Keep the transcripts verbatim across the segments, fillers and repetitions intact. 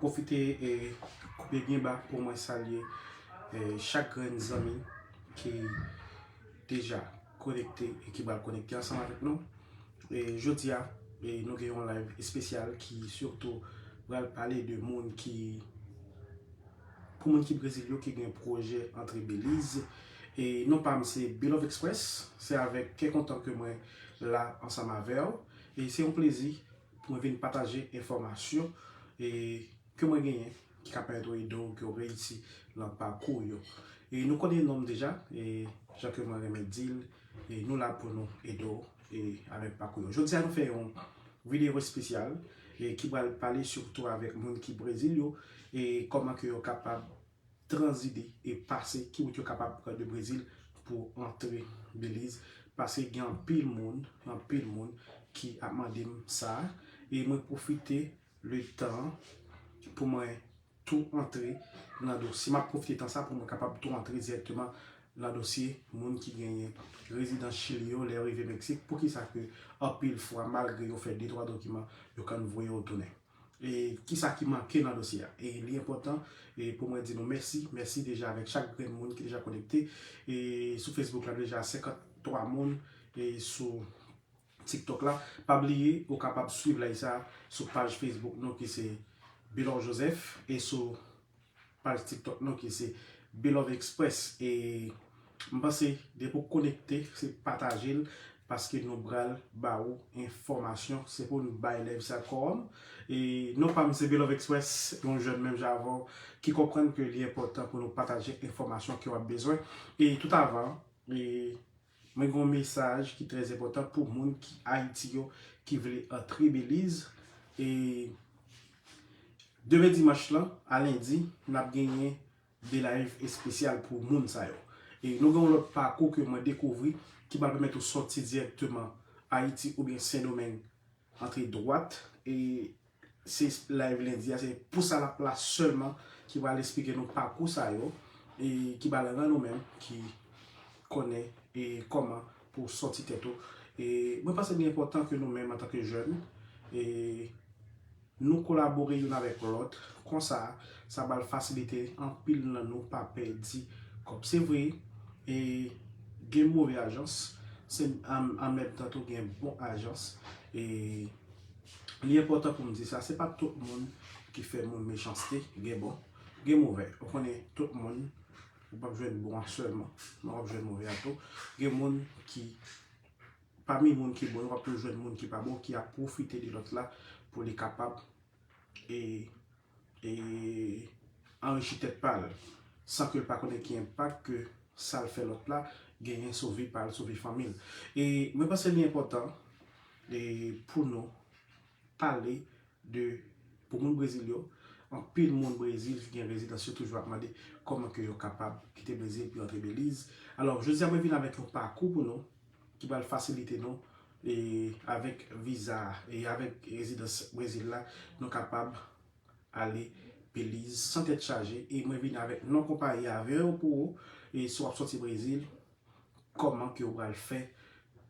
Pwofite e koupe byen ba pou mwen salye e chak grenn zanmi ki deja konekte e ki pral konekte ansanm avèk nou. E jodi a, e nou gen yon live espesyal ki sitou pral pale de moun ki, pou moun ki Brezil yo ki gen pwojè antre Beliz. E non pa m se Bilove Express, se avèk kè kontan ke mwen la ansanm avè w. E se yon plezi pou mwen vin pataje enfòmasyon e ke mwen genyen ki ka pèmèt ou ede w ke w reyisi nan pakou yo. E nou konnen non m deja, e jan ke mwen renmen di l, e nou la pou nou ede w e avèk pakou yo. Jodi a nou fè yon videyo espesyal e ki pral pale sitou avèk moun ki Brezil yo e kòman ke yo kapab tranzite e pase, ki wout yo kapab pran de Brezil pou antre Beliz, paske gen anpil moun, anpil moun ki ap mande m sa, e mwen pwofite letan pou mwen tou antre nan dosye. M ap pwofite tan sa pou mwen kapab tou antre dirèkteman nan dosye moun ki genyen rezidans Chili yo lè yo rive Meksik. Poukisa ke anpil fwa, malgre yo fè de twa dokiman, yo konn voye yo tounen? E kisa ki manke nan dosye a? E li enpòtan e pou mwen di nou mèsi, mèsi deja avèk chak grenn moun ki deja konekte. E sou Facebook la deja senkant twa moun, e sou TikTok la. Pa bliye, ou kapab swiv live sa sou paj Facebook nou ki se Bilove Joseph e sou paj TikTok nou ki se Bilove Express. E m panse depi w konekte, se pataje l, paske nou pral ba ou enfòmasyon. Se pou nou bay live sa kowòm. E non pa m se Bilove Express, yon jèn menm jan avè w ki konprann ke li enpòtan pou nou pataje enfòmasyon ke w ap bezwen. E tout avan, e mwen gen yon mesaj ki trè enpòtan pou moun ki Ayiti yo ki vle antre Beliz. E demen dimanch lan a lendi, n ap genyen de live espesyal pou moun sa yo. E nou gen yon lòt pakou ke mwen dekouvri ki pral pèmèt ou sòti dirèkteman Ayiti oubyen Sendomeng, antre dwat. E se live lendi a, se pou sa l ap la sèlman ki pral esplike nou pakou sa yo e ki pral rann nou menm ki konnen e kòman pou sòti tèt ou. E mwen panse li enpòtan ke nou menm antanke jèn e nou kolabore youn avèk lòt. Konsa, sa pral fasilite anpil nan nou pa pèdi kòb. Se vre, e gen move ajans, se an, an menm tan tou gen bon ajans. E li enpòtan pou m di sa, se pa tout moun ki fè moun mechanste, gen bon, gen move. Ou konnen tout moun, ou p ap jwenn bon an sèlman, men w ap jwenn move a tou. Gen moun ki, pami moun ki bon yo, w ap toujou jwenn moun ki pa bon, ki ap pwofite de lòt la pou li kapab e, e anrichi tèt pa l, san ke l pa konnen ki enpak ke sa l fè lòt la genyen sou vi pa l, sou vi fanmi l. E mwen panse li enpòtan e pou nou pale de, pou moun Brezil yo, anpil moun Brezil ki gen rezidans yo toujou ap mande kòman ke yo kapab kite Brezil pou yo antre Beliz. Alò, jodi a mwen vin avèk yon pakou pou nou ki pral fasilite nou e avèk viza e avèk rezidans Brezil la, nou kapab ale Beliz san tèt chaje. E mwen vin avèk non konpayi avè w pou ou. E si w ap sòti Brezil, kòman ke w pral fè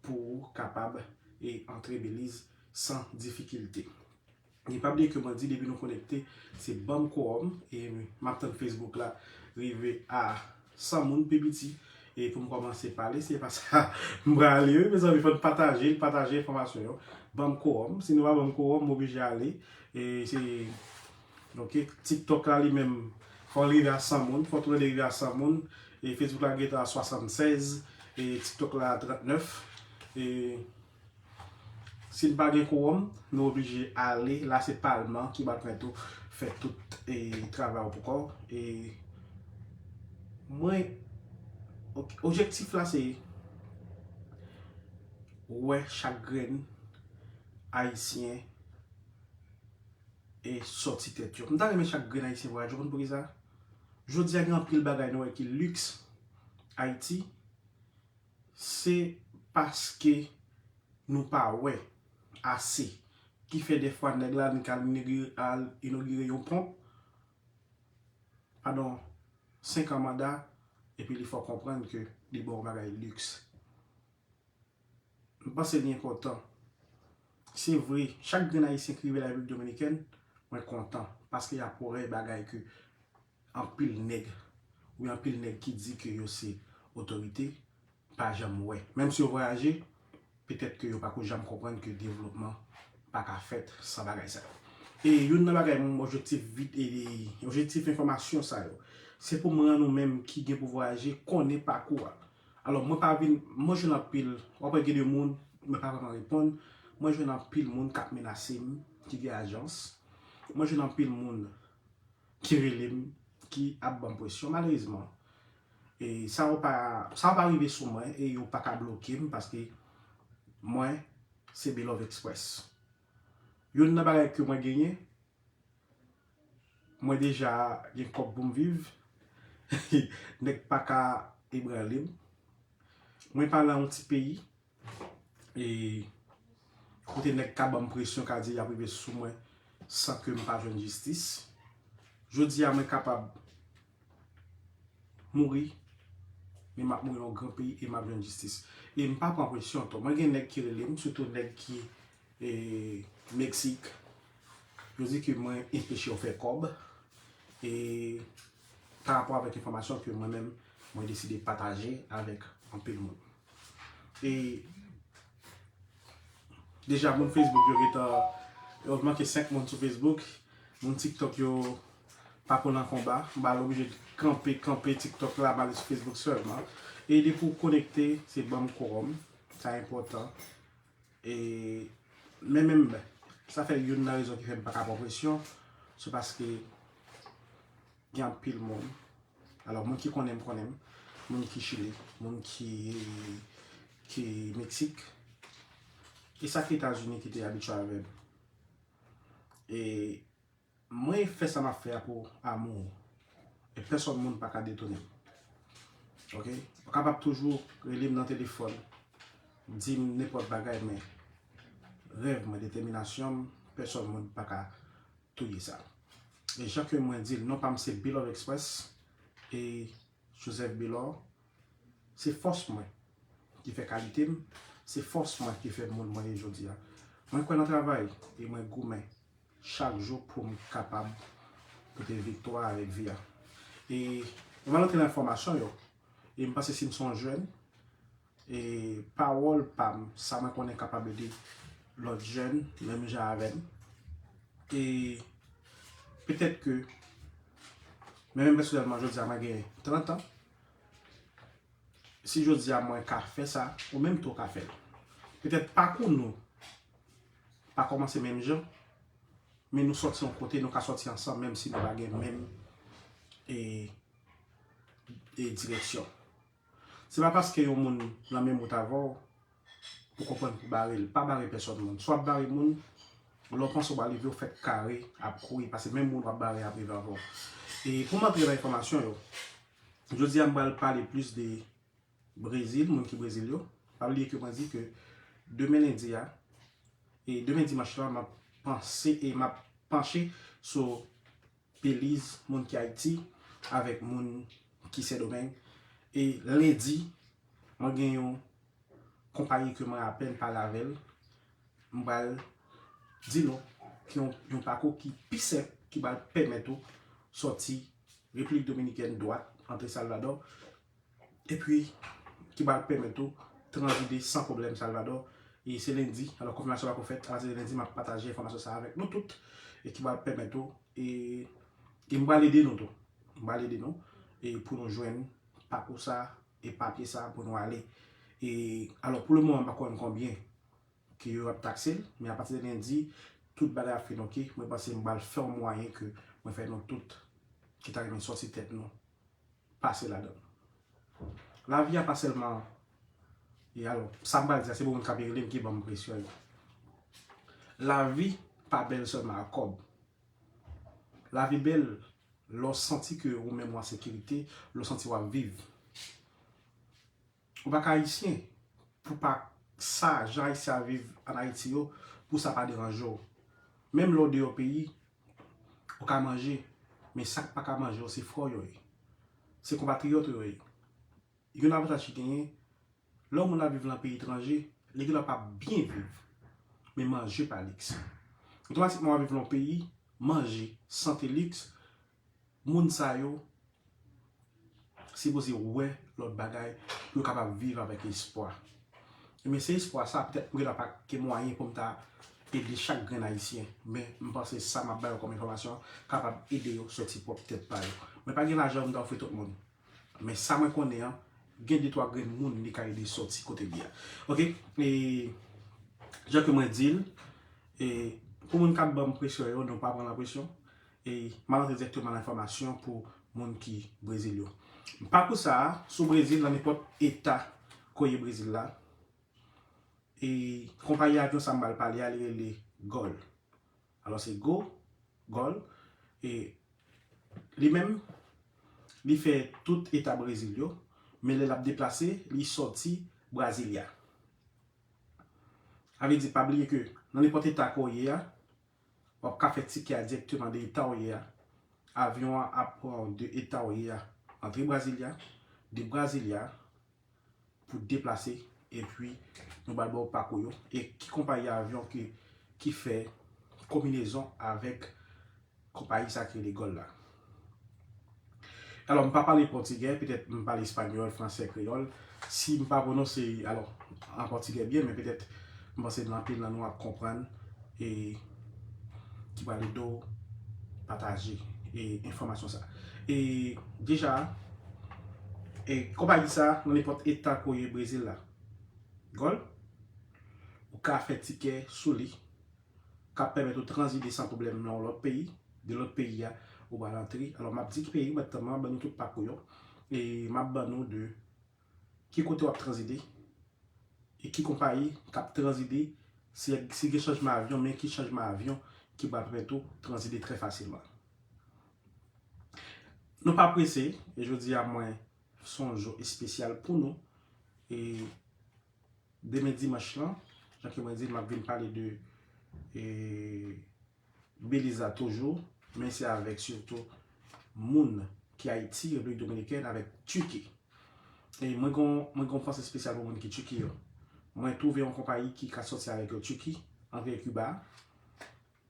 pou ou kapab e antre Beliz san difikilte. E pa bliye ke mwen di depi nou konekte, se ban m kowòm. E m ap tann Facebook la rive a san moun pi piti. E pou m kòmanse pale, se pa sa m prale, wi, mezanmi, fò n pataje, pataje enfòmasyon yo. Ban m kowòm. Si nou pa ban m kowòm, m oblije ale. E se, ok, TikTok la li menm, fò l rive a san moun, fò tou lè de rive a san moun. E Facebook la gentan a swasannsèz, e TikTok la a trannèf. E si n pa gen kowòm, nou oblije ale. La se palman ki pral pèmèt ou fè tout e travay ou pou kò w. E mwen, ok, objektif la se wè chak grenn ayisyen e sòti tèt yo. M ta renmen chak grenn ayisyen vwayaje, ou konn poukisa? Jodi a gen anpil bagay nou wè ki liks Ayiti, se paske nou pa wè ase. Ki fè dèfwa nèg la vin ka inogire, al inogire yon pon pandan senk an manda, epi li fè w konprann ke li ba w bagay liks. M panse li enpòtan. Se vre, chak grenn ayisyen ki rive Repiblik Dominikèn, mwen kontan, paske y ap wè bagay ke anpil nèg, wi, anpil nèg ki di ke yo se otorite, pa janm wè. Menm si yo vwayaje, petèt ke yo pako janm konprann ke devlopman pa ka fèt san bagay sa yo. E youn nan bagay mwen objektif vid-, e, objektif enfòmasyon sa yo, se pou mwen nou menm ki gen pou vwayaje konnen pakou a. Alò, mwen pa vin, mwen jwenn anpil, w ap wè gen de moun, mwen pa vrèman reponn, mwen jwenn anpil moun k ap menase m, ki gen ajans, mwen jwenn anpil moun ki rele m, ki ap ban m presyon, malerezman. E sa yo pa, sa yo pa rive sou mwen, e yo pa ka bloke m, paske mwen, se Belove Express. Youn nan bagay ke mwen genyen, mwen deja gen kòb pou m viv, nèg pa ka ebranle m. Mwen pa nan yon ti peyi, e kote nèg ka ban m presyon, ka di y ap rive sou mwen san ke m pa jwenn jistis. Jodi a, mwen kapab mouri, men m ap mouri nan yon gran peyi e m ap jwenn jistis. E m pa pran presyon tou. Mwen gen nèg ki rele m, sitou nèg ki, e, Meksik. Yo di ke mwen enpeche yo fè kòb. E pa rapò avèk enfòmasyon ke mwen menm, mwen deside pataje avèk anpil moun. E deja, moun Facebook yo gentan, yo manke senk moun sou Facebook. Moun TikTok yo pa pou nan konba. M pral oblije kanpe, kanpe TikTok la, m ale sou Facebook sèlman. E depi w konekte, se ban m kowòm. Sa enpòtan. E, men menm, sa fè youn nan rezon ki fè m pa ka pran presyon, se paske gen anpil moun. Alò, moun ki konnen m, konnen m. Moun ki Chili, moun ki, ki Meksik. E sa ki Etazini ki te abitye avè m. E mwen fè sa m ap fè a pou amou. E pèsonn moun pa ka detounen m. Oke? Ou kapab toujou rele m nan telefòn, di m nenpòt bagay, men rèv mwen, detèminasyon m, pèsonn moun pa ka touye sa. E jan ke mwen di l, non pa m se Belove Express, e Joseph Belove, se fòs mwen ki fè kalite m, se fòs mwen ki fè moun mwen ye jodi a. Mwen kwè nan travay e mwen goumen chak jou pou m kapab pote viktwa avèk vi a. E mwen antre nan enfòmasyon yo, e m panse si m se yon jèn, e pawòl pa m, sa mwen konnen kapab ede lòt jèn, menm jan avè m. E petèt ke, men menm pèsonèlman, jodi a mwen gen trant an. Si jodi a mwen ka fè sa, ou menm tou ka fè l. Petèt pakou nou pa kòmanse menm jan, men nou sòti yon kote, nou ka sòti ansanm, menm si nou pa gen menm, e, e direksyon. Se pa paske yon moun nan menm wout avè w, pou konprann pou bare l. Pa bare pèsonn moun. Si w ap bare moun, lè w panse w pral rive, w fèk kare ap kouri, paske menm moun w ap bare ap rive avè w. E pou m antre nan enfòmasyon yo, jodi a m pral pale plis de Brezil, moun ki Brezil yo. Pa bliye ke mwen di ke demen lendi a, e demen dimanch la, m ap panse e m ap panche sou Beliz, moun ki Ayiti, avèk moun ki Sendomeng. E lendi, mwen gen yon konpayi ke mwen apèn pale avè l. M pral di nou ki yon, yon pakou ki pi senp, ki pral pèmèt ou sòti Repiblik Dominikèn dwat, antre Salvadò, epi ki pral pèmèt ou tranzite san pwoblèm Salvadò. E se lendi, alò konfimasyon pako fèt, apati de lendi, m ap pataje enfòmasyon sa a avèk nou tout, e ki pral pèmèt ou, e, e m pral ede nou tou. M pral ede nou, e pou nou jwenn pakou sa, e papye sa pou nou ale. E, alò, pou le moman, m pa konn konbyen ke yo ap takse l, men apati de lendi, tout bagay ap fin oke. Mwen panse m pral fè yon mwayen ke mwen fè nou tout ki ta renmen sòti tèt nou, pase ladan l. Lavi a pa sèlman, e alò, sa m pral di a, se pou moun k ap rele m ki ban m presyon yo. Lavi pa bèl sèlman ak kòb. Lavi bèl lè w santi ke ou menm ou an sekirite, lè w santi w ap viv. Ou pa ka ayisyen pou pa sa jan ayisyen ap viv ann Ayiti yo, pou sa pa deranje w. Menm lè w deyò peyi, ou ka manje, men sa k pa ka manje w, se frè w yo ye. Se konpatriyòt ou yo ye. Youn avantaj ki genyen, lè yon moun ap viv nan peyi etranje, li gendwa p ap byen viv, men manje pa liks. Otomatikman, w ap viv nan yon peyi, manje, sante liks, moun sa yo sipoze wè lòt bagay pou yo kapab viv avèk espwa. Ebyen, se espwa sa, petèt mwen gen dwa pa gen mwayen pou m ta ede chak grenn Ayisyen, men m panse sa m ap ba yo kòm enfòmasyon kapab ede yo sòti pwòp tèt pa yo. Mwen pa gen lajan pou m ta ofri tout moun, men sa mwen konnen an, gen de twa grenn moun li ka ede sòti kote l ye a. Oke? E jan ke mwen di l, e pou moun k ap ban m presyon yo, nou pa pran nan presyon. E m al antre dirèkteman nan enfòmasyon pou moun ki Brezil yo. Pakou sa a, sou Brezil, nan nenpòt eta kote w ye Brezil la, e konpayi avyon sa m pral pale a, li rele Gol. Alò, se Go, Gol. E li menm, li fè tout eta Brezil yo, men lè l ap deplase, li sòti Brasilia. Sa vle di, pa bliye ke nan nenpòt eta ke w ye a, w ap ka fè tikè a dirèkteman de eta w ye a. Avyon an ap pran w de eta w ye a, antre Brasilia, de Brasilia, pou deplase, epi nou pral ba w pakou yo, e ki konpayi avyon ki, ki fè konbinezon avèk konpayi sa ki rele Gol la. Alò, m pa pale pòtigè, petèt m pale espanyòl, fransè, kreyòl. Si m pa pwononse, alò, an pòtigè byen, men petèt m panse gen anpil nan nou ap konprann e ki pral ede w pataje e enfòmasyon sa. E deja, e konpayi sa, nan nenpòt eta ke w ye Brezil la, Gol, ou ka fè tikè sou li, k ap pèmèt ou tranzite san pwoblèm nan yon lòt peyi, de lòt peyi a, ou pral antre. Alò, m ap di ki peyi, m ap ban nou tout pakou yo, e m ap ban nou de ki kote w ap tranzite, e ki konpayi k ap tranzite, si, si gen chanjman avyon, men ki chanjman avyon ki pral pèmèt ou tranzite trè fasilman. Nou pa prese, e jodi a mwen, se yon jou espesyal pou nou, e demen dimanch lan, jan ke mwen di, m ap vin pale de, e, Beliz la toujou, men se avèk sitou moun ki Ayiti, Repiblik Dominikèn, avèk Tiki. E mwen gon, mwen gon panse espesyal pou moun ki Tiki yo. Mwen twouve yon konpayi ki ka sòti avèk yo Tiki, antre Kiba.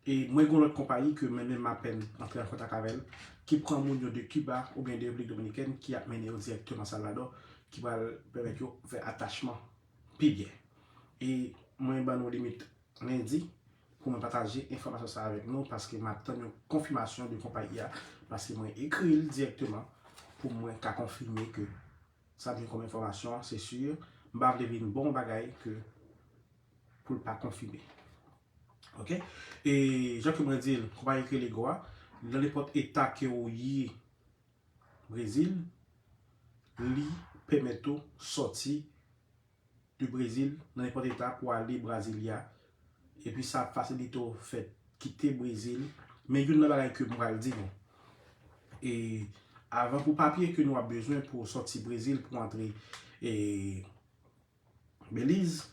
E mwen gon lòt konpayi ke mwen menm m apèn antre an kontak avè l, ki pran moun yo de Kiba oubyen de Repiblik Dominikèn, ki ap mennen yo dirèkteman Salvadò, ki pral pèmèt yo fè atachman pi byen. E mwen ban nou limit lendi pou mwen pataje enfòmasyon sa avèk nou, paske m ap tann yon konfimasyon de konpayi a, paske mwen ekri l dirèkteman pou mwen ka konfime ke sa m gen kòm enfòmasyon an, se si, m pa vle vin ba w yon bagay ke pou l pa konfime. Oke? E jan ke mwen di l, konpayi ki rele Go a, nan nenpòt eta ke w ye Brezil, li pèmèt ou sòti de Brezil nan nenpòt eta pou ale Brasilia. Epi sa ap fasilite w fè kite Brezil. Men youn nan bagay ke m pral di nou. E avan pou papye ke nou ap bezwen pou w sòti Brezil pou antre, e, Beliz,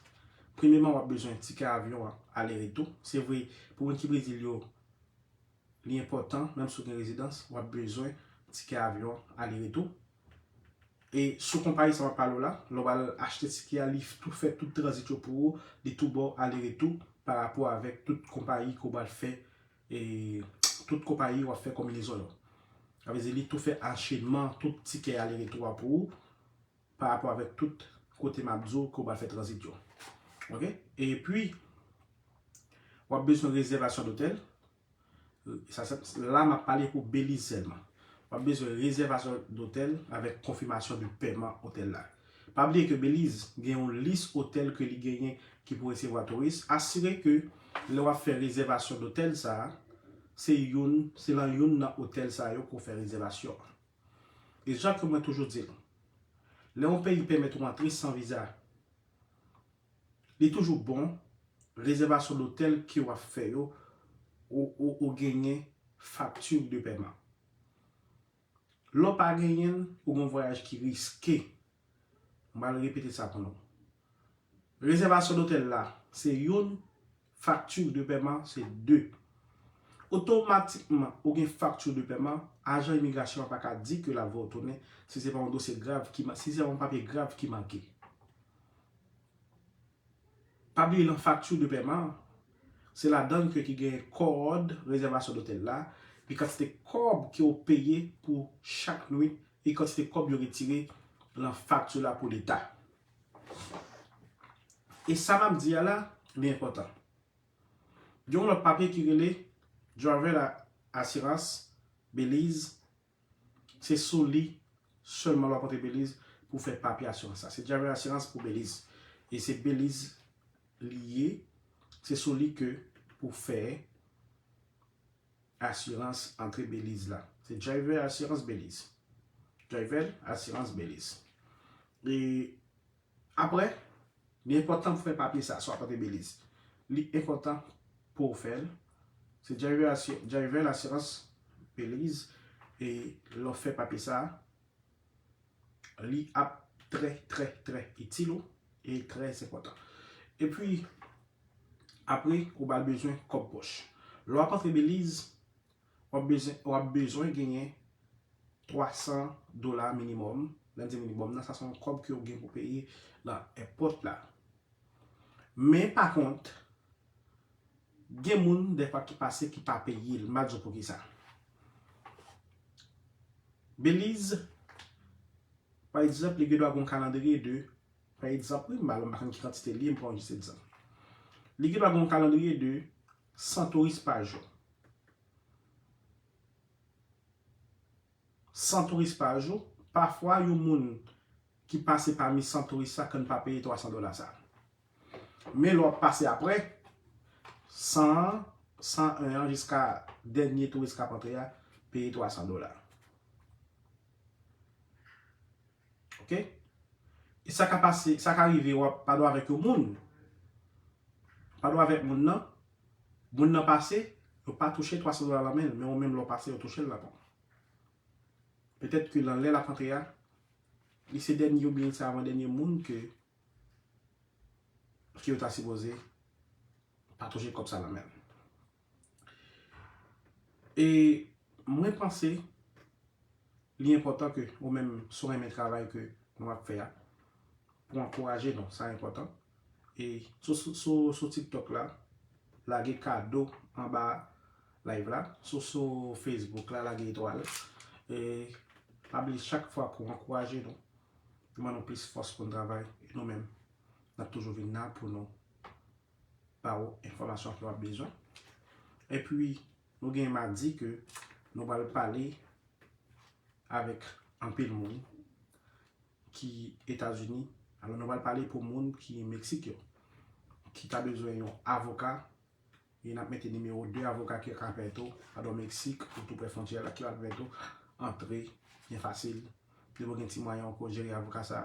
premyeman w ap bezwen tikè avyon an ale retou. Se vre, pou moun ki Brezil yo, li enpòtan, menm si w gen rezidans, w ap bezwen tikè avyon ale retou. E sou konpayi sa m ap pale w la, lè w al achte tikè a, li tou fè tout tranzit yo pou ou, li tou ba w ale retou pa rapò avèk tout konpayi ke w pral fè, e tout konpayi w ap fè konbinezon yo. Sa vle di li tou fè anchenman tout tikè ale retou a pou ou, pa rapò avèk tout kote m ap di w ke w pral fè tranzit yo. Oke? Epi, w ap bezwen rezèvasyon dotèl. Sa, sa, la, m ap pale pou Beliz sèlman. W ap bezwen rezèvasyon dotèl avèk konfimasyon de pèman otèl la. Pa bliye ke Beliz gen yon lis otèl ke li genyen ki pou resevwa touris. Asire ke lè w ap fè rezèvasyon dotèl sa a, se youn, se nan youn nan otèl sa yo ke w fè rezèvasyon an. E jan ke mwen toujou di l, lè yon peyi pèmèt ou antre san viza, li toujou bon, rezèvasyon dotèl ke w ap fè yo, ou, ou, ou genyen fakti de pèman. Lè w pa genyen l, ou gen yon vwayaj ki riske. M pral repete sa pou nou. Rezèvasyon dotèl la, se youn, fakti de pèman, se de. Otomatikman, ou gen fakti de pèman, ajan imigrasyon an pa ka di ke l ap voye w tounen si se pa yon dosye grav ki ma-, si se pa yon papye grav ki manke. Pa bliye nan fakti de pèman an, Se ladan l ke ki gen kòd rezèvasyon dotèl la, gen kantite kòb ke w peye pou chak nwit, e kantite kòb yo retire nan fakti la pou Leta. E sa m ap di a la, li enpòtan. Gen yon lòt papye ki rele Driver Assurance Belize. Se sou li sèlman lè w ap antre Belize pou fè papye asirans sa. Se Driver Assurance pou Belize. E se Belize li ye. Se sou li ke pou fè asirans antre Belize la. Se Driver Assurance Belize. Driver Assurance Belize. E apre, li enpòtan pou fè papye sa, sa w ap antre Belize. Li enpòtan pou w fè l. Se Driver Assi-, Driver Assurance Belize. E lè w fè papye sa, li ap trè, trè, trè itil ou e trè enpòtan. Epi, apre, ou pral bezwen kòb pòch. Lè w ap antre Belize, w ap bezwen, w ap bezwen genyen twa san dola minimòm. Lè m di minimòm nan, sa se yon kòb ke w gen pou peye nan èpòt la. Men pa kont, gen moun dèfwa ki pase ki pa peye l. M a di w poukisa. Belize, pa egzanp, li gen dwa gen yon kalandriye de, pa egzanp, wi, m pa konn ki kantite li ye, m pran jis egzanp. Li gen dwa gen yon kalandriye de san touris pa jou. San touris pa jou, pafwa yon moun ki pase pami san touris sa konn pa peye twa san dola sa. Men lè w ap pase apre, san an, san en an, jiska dènye touris k ap antre a, peye twa san dola. Oke? E sa ka pase, sa ka rive, w ap padon avèk yon moun. Padon avèk moun nan, moun nan pase, yo pa touche twa san dola nan men l, men ou menm lè w pase, yo touche l nan men w. Petèt ke nan lè l ap antre a, li se dènye oubyen se avan dènye moun ke, ke yo ta sipoze pa touche kòb sa nan men l. E mwen panse li enpòtan ke ou menm, si w renmen travay ke nou ap fè a, pou ankouraje nou, sa enpòtan. E sou, sou, sou, sou TikTok la, lage kado anba live la. Sou, sou Facebook la, lage etwal. E pa bliye chak fwa ke w ankouraje nou, li ban nou plis fòs pou n travay. E nou menm, n ap toujou vin la pou nou ba w enfòmasyon ke w ap bezwen. Epi, nou gen madi ke nou pral pale avèk anpil moun ki Etazini. Alò, nou pral pale pou moun ki Meksik yo, ki ta bezwen yon avoka. E n ap mete nimewo de avoka ki ka pèmèt ou, adan Meksik, ou tou prè fwontyè la, ki va pèmèt ou antre byen fasil. Depi w gen ti mwayen, ou ka jere avoka sa.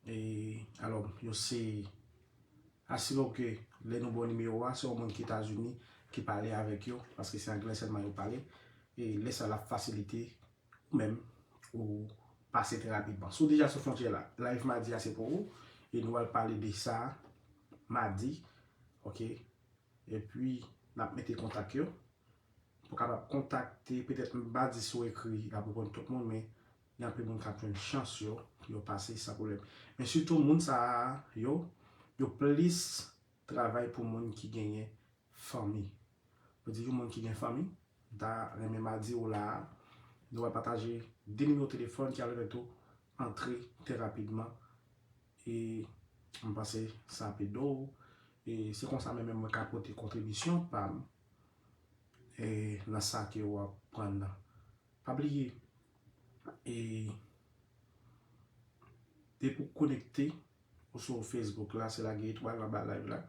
E, alò, yo se asire w ke lè nou ba w nimewo a, se yon moun ki Etazini ki pale avèk yo, paske se anglè sèlman yo pale. E lè sa, l ap fasilite ou menm, ou pase trè rapidman. Si w deja sou fwontyè la, live madi a se pou ou, e nou al pale de sa madi, oke? Epi, n ap mete kontak yo, pou kapab kontakte, petèt m pa di si w ekri, l ap reponn tout moun, men gen anpil moun k ap jwenn chans yo, pou yo pase san pwoblèm. Men sitou moun sa a yo, yo plis travay pou moun ki genyen fanmi. Pou di yon moun ki gen fanmi, m ta renmen m a di w la a, nou va pataje de nimewo telefòn ki ap pèmèt ou antre trè rapidman. E m panse sa ap ede w. E se konsa menm mwen ka pote kontribisyon pa m, e nan sa ke w ap pran nan. Pa bliye, e depi w konekte ou sou Facebook la, se lage etwal anba live la.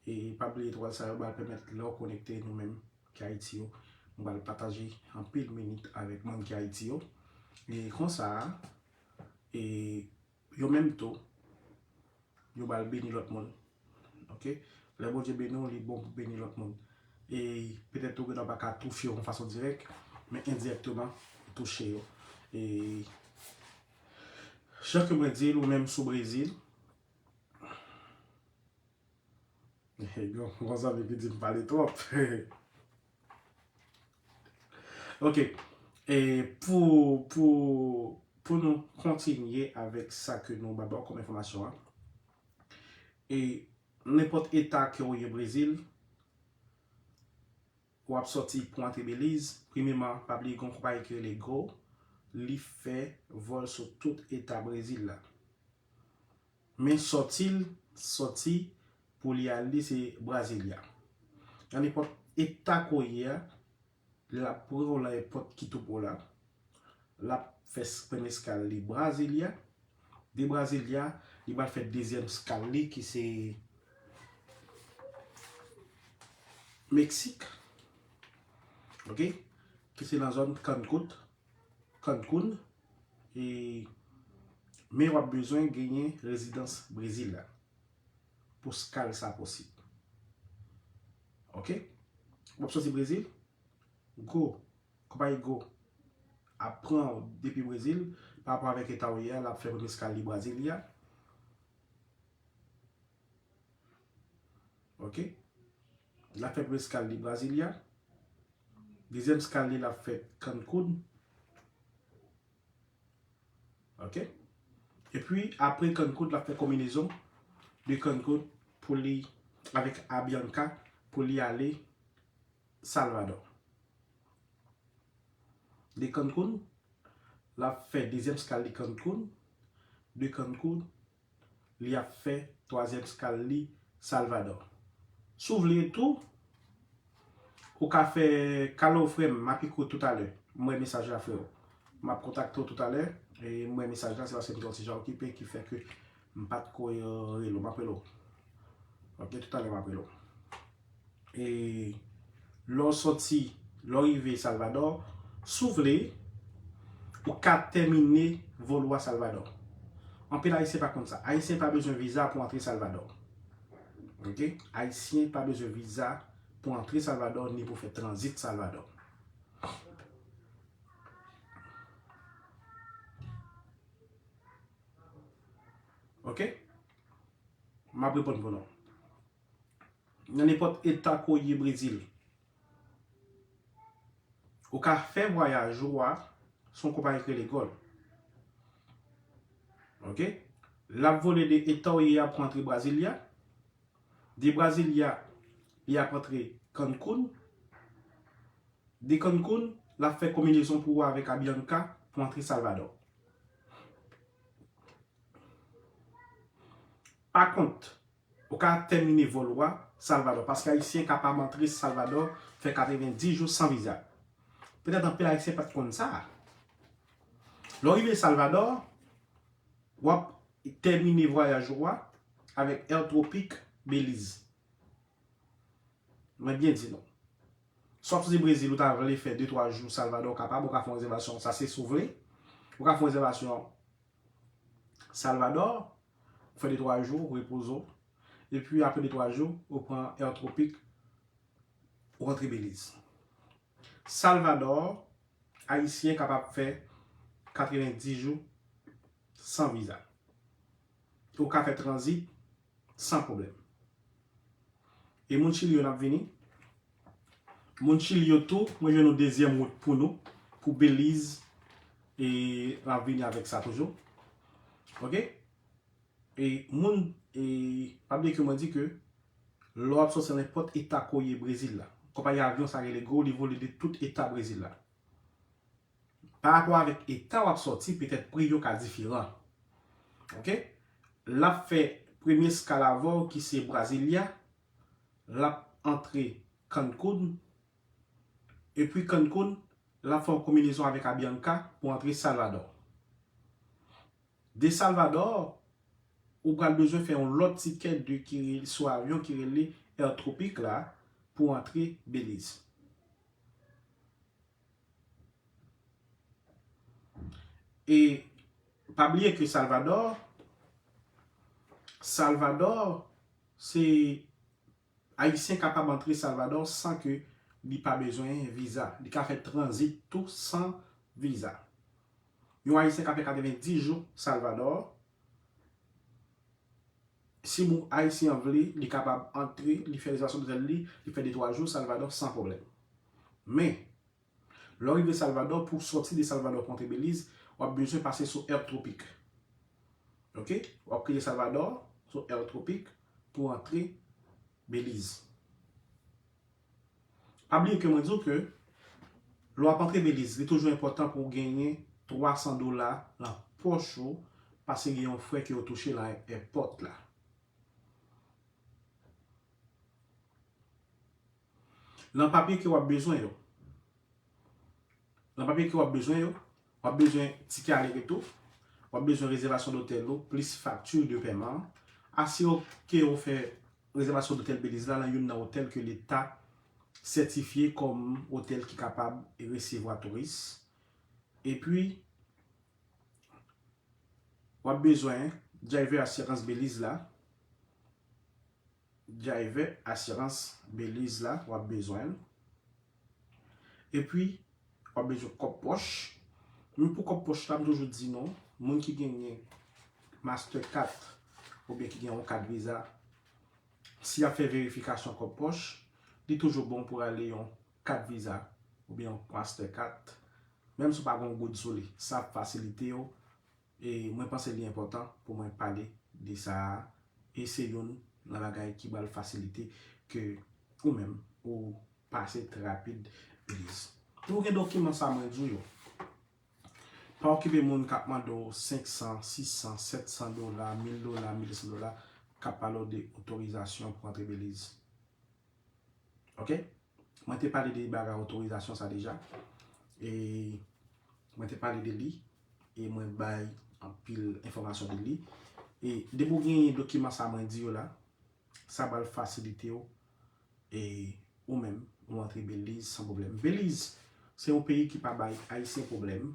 E pa bliye etwal sa yo pral pèmèt lè w konekte nou menm ki Ayiti yo, nou pral pataje anpil minit avèk moun ki Ayiti yo. E konsa, e yo menm tou, yo pral beni lòt moun. Oke? Lè Bondye beni w, li bon pou beni lòt moun. E petèt ou gen dwa pa ka touche yo yon fason dirèk, men endirèkteman, ou touche yo. E jan ke mwen di l, ou menm sou Brezil, Gon, gon zanmi ki di m pale twòp. Oke. E pou, pou, pou nou kontinye avèk sa ke nou ba w kòm enfòmasyon an. E nenpòt eta ke w ye Brezil, W ap sòti pou antre Beliz, premyèman, pa bliye gen yon konpayi ki rele Gol, li fè vòl sou tout eta Brezil la. Men sòti l, sòti pou li ale se Brasilia. Nan nenpòt eta ke w ye a, l ap pran w nan nenpòt ki tou pou w la. L ap fè s-, premye eskal li Brasilia. De Brasilia, li pral fè dezyèm eskal li ki se Meksik. Oke? Ki se nan zòn Cancun. Cancun. E, men w ap bezwen genyen rezidans Brezil la pou eskal sa posib. Oke? W ap sòti Brezil, Gol, konpayi Gol ap pran w depi Brezil, pa rapò avèk eta w ye a, l ap fè premye eskal li Brasilia. Oke? L ap fè premye eskal li Brasilia. Dezyèm eskal li, l ap fè Cancun. Oke? Epi, apre Cancun, l ap fè konbinezon de Cancun pou li, avèk Avianca, pou li ale Salvador. De Cancun, l ap fè dezyèm eskal li Cancun. De Cancun, li ap fè twazyèm eskal li Salvador. Si w vle tou, ou ka fè, Carlo, frè m, m ap ekri w toutalè. M wè mesaj la, freo. M ap kontakte w toutalè. E m wè mesaj la, se paske m te yon ti jan okipe ki fè ke m pa t ko rele w. M ap rele w. Oke, toutalè m ap rele w. E lè w sòti, lè w rive Salvador, si w vle, ou ka tèmine vòl ou a Salvador. Anpil Ayisyen pa konn sa. Ayisyen pa bezwen viza pou antre Salvador. Oke? Ayisyen pa bezwen viza pou antre Salvador ni pou fè tranzit Salvador. Oke? M ap reponn pou nou. Nan nenpòt eta ke w ye Brezil, ou ka fè vwayaj ou a sou yon konpayi ki rele Gol. Oke? L ap vole de eta w ye a pou antre Brasilia. De Brasilia, li ap antre Cancun. De Cancun, l ap fè konbinezon pou ou avèk Avianca pou antre Salvador. Pa kont, ou ka tèmine vòl ou a Salvador, paske Ayisyen kapab antre Salvador fè katrevenndis jou san viza. Petèt anpil Ayisyen pa t konn sa. Lè w rive Salvador, w ap tèmine vwayaj ou a avèk Air Tropic Belize. Mwen byen di nou. Sòf si Brezil ou ta vle fè de twa jou Salvador, ou kapab, ou ka fè yon rezèvasyon, sa se si w vle. Ou ka fè yon rezèvasyon Salvador, ou fè de twa jou, ou repoze w. Epi apre de twa jou, ou pran Air Tropic, ou rantre Belize. Salvador, Ayisyen kapab fè katrevenndis jou san viza. Ou ka fè tranzit san pwoblèm. E moun Chili yo n ap vini. Moun Chili yo tou, mwen jwenn yon dezyèm wout pou nou, pou Belize, e n ap vini avèk sa toujou. Oke? E moun, e pa bliye ke mwen di ke lè w ap sòti nan nenpòt eta ke w ye Brezil la, konpayi avyon sa rele Gol, li vole de tout eta Brezil la. Pa rapò avèk eta w ap sòti, petèt pri yo ka diferan. Oke? L ap fè premye eskal avè w ki se Brasilia, l ap antre Cancun, epi Cancun, l ap fè yon konbinezon avèk Avianca pou antre Salvador. De Salvador, ou pral bezwen fè yon lòt tikè de ki rele, sou avyon ki rele Air Tropic la pou antre Belize. E pa bliye ke Salvador, Salvador, se Ayisyen kapab antre Salvador san ke li pa bezwen viza. Li ka fè tranzit tou san viza. Yon Ayisyen ka fè katrevenndis jou Salvador. Si moun Ayisyen an vle, li kapab antre, li fè rezèvasyon otèl li, li fè de twa jou Salvador san pwoblèm. Men, lè w rive Salvador, pou w sòti de Salvador pou w antre Belize, w ap bezwen pase sou Air Tropic. Oke? W ap kite Salvador sou Air Tropic pou w antre Belize. Pa bliye ke mwen di w ke lè w ap antre Beliz, li toujou enpòtan pou w genyen twa san dola nan pòch ou, paske gen yon frè ke yo touche nan èpòt la. Nan papye ke w ap bezwen yo. Nan papye ke w ap bezwen yo, w ap bezwen tikè ale retou, w ap bezwen rezèvasyon dotèl ou, plis fakti de pèman. Asire w ke w fè rezèvasyon dotèl Beliz la nan youn nan otèl ke leta sètifye kòm otèl ki kapab resevwa touris. Epi, w ap bezwen driver asirans Beliz la, driver asirans Beliz la, w ap bezwen l. Epi, w ap bezwen kòb pòch. Men pou kòb pòch la, m toujou di nou, moun ki genyen Mastercard oubyen ki gen yon kat viza, si y ap fè verifikasyon kòb pòch, li toujou bon pou ale yon kat viza oubyen yon Mastercard, menm si w pa gen yon goud sou li. Sa ap fasilite w. E mwen panse li enpòtan pou mwen pale de sa a. E se youn nan bagay ki pral fasilite ke ou menm ou pase trè rapid Beliz. Pou w gen dokiman sa mwen di w yo, pa okipe moun k ap mande w senk san, sis san, sèt san dola, mil dola, mil san dola, k ap pale w de otorizasyon pou antre Beliz. Ok? Mwen te pale de bagay otorizasyon sa deja. E mwen te pale de li. E mwen bay anpil enfòmasyon de li. E depi w gen dokiman sa mwen di yo la, sa pral fasilite w e ou menm, ou antre Beliz san pwoblèm. Beliz, se yon peyi ki pa bay Ayisyen pwoblèm.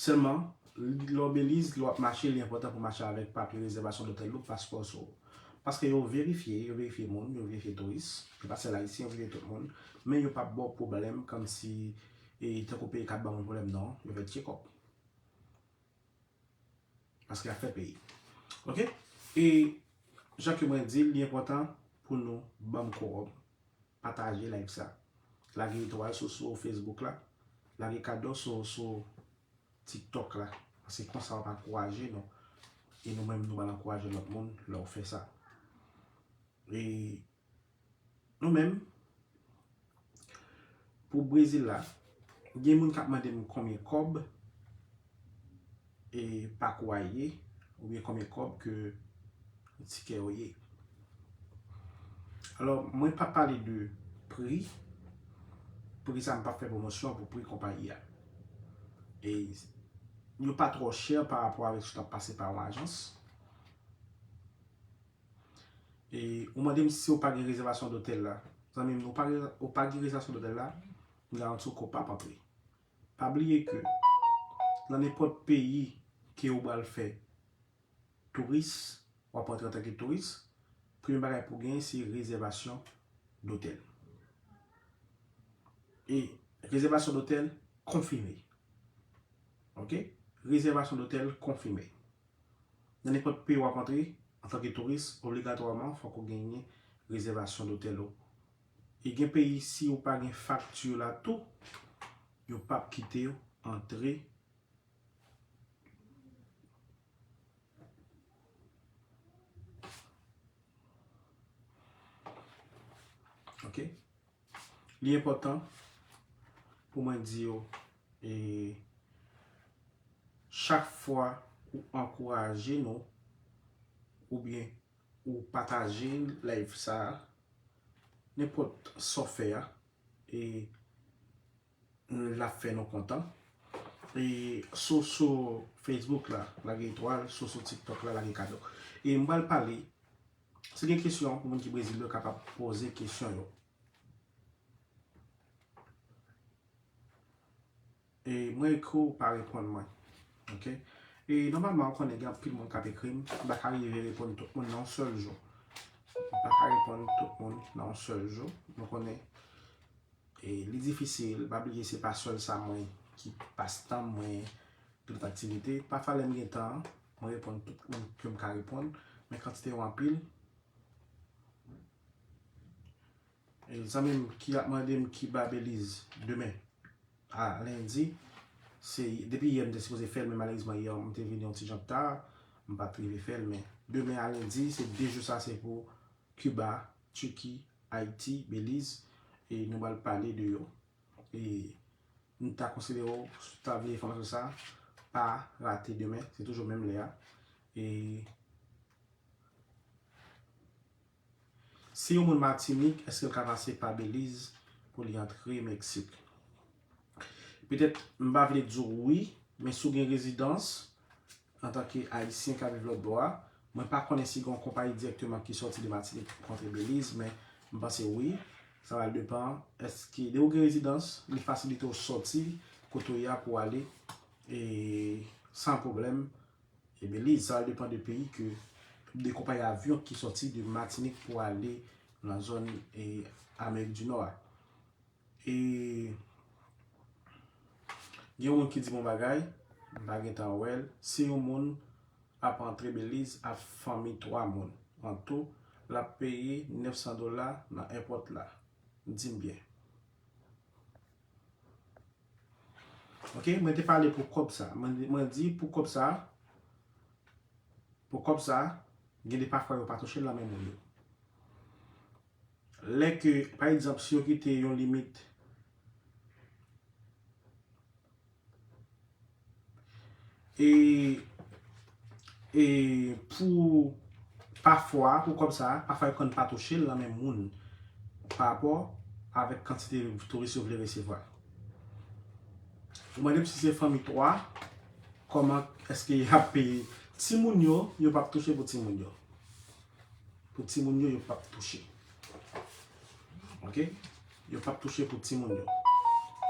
Sèlman, lè w Beliz, lè w ap mache, li enpòtan pou w mache avèk papye rezèvasyon dotèl ou, paspò sou ou. Paske yo verifye, yo verifye moun, yo verifye touris. Yo pa sèl Ayisyen, yo verifye tout moun. Men yo p ap ba w pwoblèm kòmsi, e, tankou peyi k ap ba moun pwoblèm, non. Yo fè tchekòp. Paske y ap fè peyi. Ok? E jan ke mwen di l, li enpòtan pou nou ban m kowòm, pataje live sa. Lage etwal sou, sou Facebook la. Lage kado sou, sou TikTok la. Paske konsa w ap ankouraje nou. E nou menm nou pral ankouraje lòt moun lè w fè sa. E nou menm, pou Brezil la, gen moun k ap mande m konbyen kòb e pak ou a ye, oubyen konbyen kòb ke tikè yo ye. Alò, mwen p ap pale de pri, poukisa m p ap fè pwomosyon pou pri konpayi a. E yo pa twò chè pa rapò avèk si w t ap pase pa yon ajans. E ou mande m si w pa gen rezèvasyon dotèl la. Zanmi m, ou pa gen, ou pa gen rezèvasyon dotèl la, m garanti w ke w p ap antre. Pa bliye ke nan nenpòt peyi ke ou pral fè touris, w ap antre antanke touris, premye bagay pou w genyen se rezèvasyon dotèl. E rezèvasyon dotèl konfime. Ok? Rezèvasyon dotèl konfime. Nan nenpòt peyi w ap antre, antanke touris, obligatwaman, fòk ou genyen rezèvasyon dotèl ou. E gen peyi, si ou pa gen fakti la tou, yo p ap kite w antre. Ok? Li enpòtan pou mwen di yo, e, chak fwa ou ankouraje nou, oubyen ou pataje live sa a, nenpòt sa w fè a, e l ap fè nou kontan. E sou, sou Facebook la, lage etwal, sou, sou TikTok la, lage kado. E m pral pale, si gen kesyon, pou moun ki Brezil yo kapab poze kesyon yo. E mwen ekri w, pa reponn mwen. Ok? E nòmalman, ou konnen gen anpil moun k ap ekri m. M pa ka rive reponn tout moun nan yon sèl jou. M pa ka reponn tout moun nan yon sèl jou. Nou konnen, e li difisil. Pa bliye, se pa sèl sa mwen ki pas tan mwen, tout aktivite. Pafwa lè m gen tan, mwen reponn tout moun ke m ka reponn. Men kantite yo anpil. E zanmi m ki ap mande m ki ba Beliz demen a lendi, se depi yè m te sipoze fè l, men malerezman yè m te vini yon ti jan ta, m pa t rive fè l, men demen a lendi, se de jou sa se pou Kiba, Tiki, Ayiti, Beliz, e nou pral pale de yo. E m ta konsidere w, si w ta vle enfòmasyon sa, pa rate demen, se toujou menm lè a. E si yon moun Matinik, èske l ka pase pa Beliz pou li antre Meksik? Petèt, m pa vle di w wi, men si w gen rezidans, antanke Ayisyen k ap viv lòt bò a, mwen pa konnen si gen yon konpayi dirèkteman ki sòti de Matinik pou antre Beliz, men m panse wi. Sa va depann, èske, depi w gen rezidans, li fasilite w sòti kote w ye a pou w ale, e, san pwoblèm, e, Beliz. Sa va depann de peyi ke, de konpayi avyon ki sòti de Matinik pou ale nan zòn, e, Amerik di Nò a. E gen yon moun ki di bon bagay, m pa gentan wè l. Si yon moun ap antre Beliz ak fanmi twa moun an tou, l ap peye nèf san dola nan èpòt la. Di m byen. Ok, mwen te pale pou kòb sa. Mwen, mwen di pou kòb sa, pou kòb sa, gen de pafwa yo pa touche l nan men moun yo. Lè ke, pa egzanp, si yo kite yon limit, e, e pou pafwa, pou kòb sa, pafwa yo konn pa touche l nan men moun pa rapò avèk kantite touris yo vle resevwa. Ou mande m si se fanmi twa, kòman èske y ap peye? Timoun yo, yo p ap touche pou timoun yo. Pou timoun yo, yo p ap touche. Ok? Yo p ap touche pou timoun yo.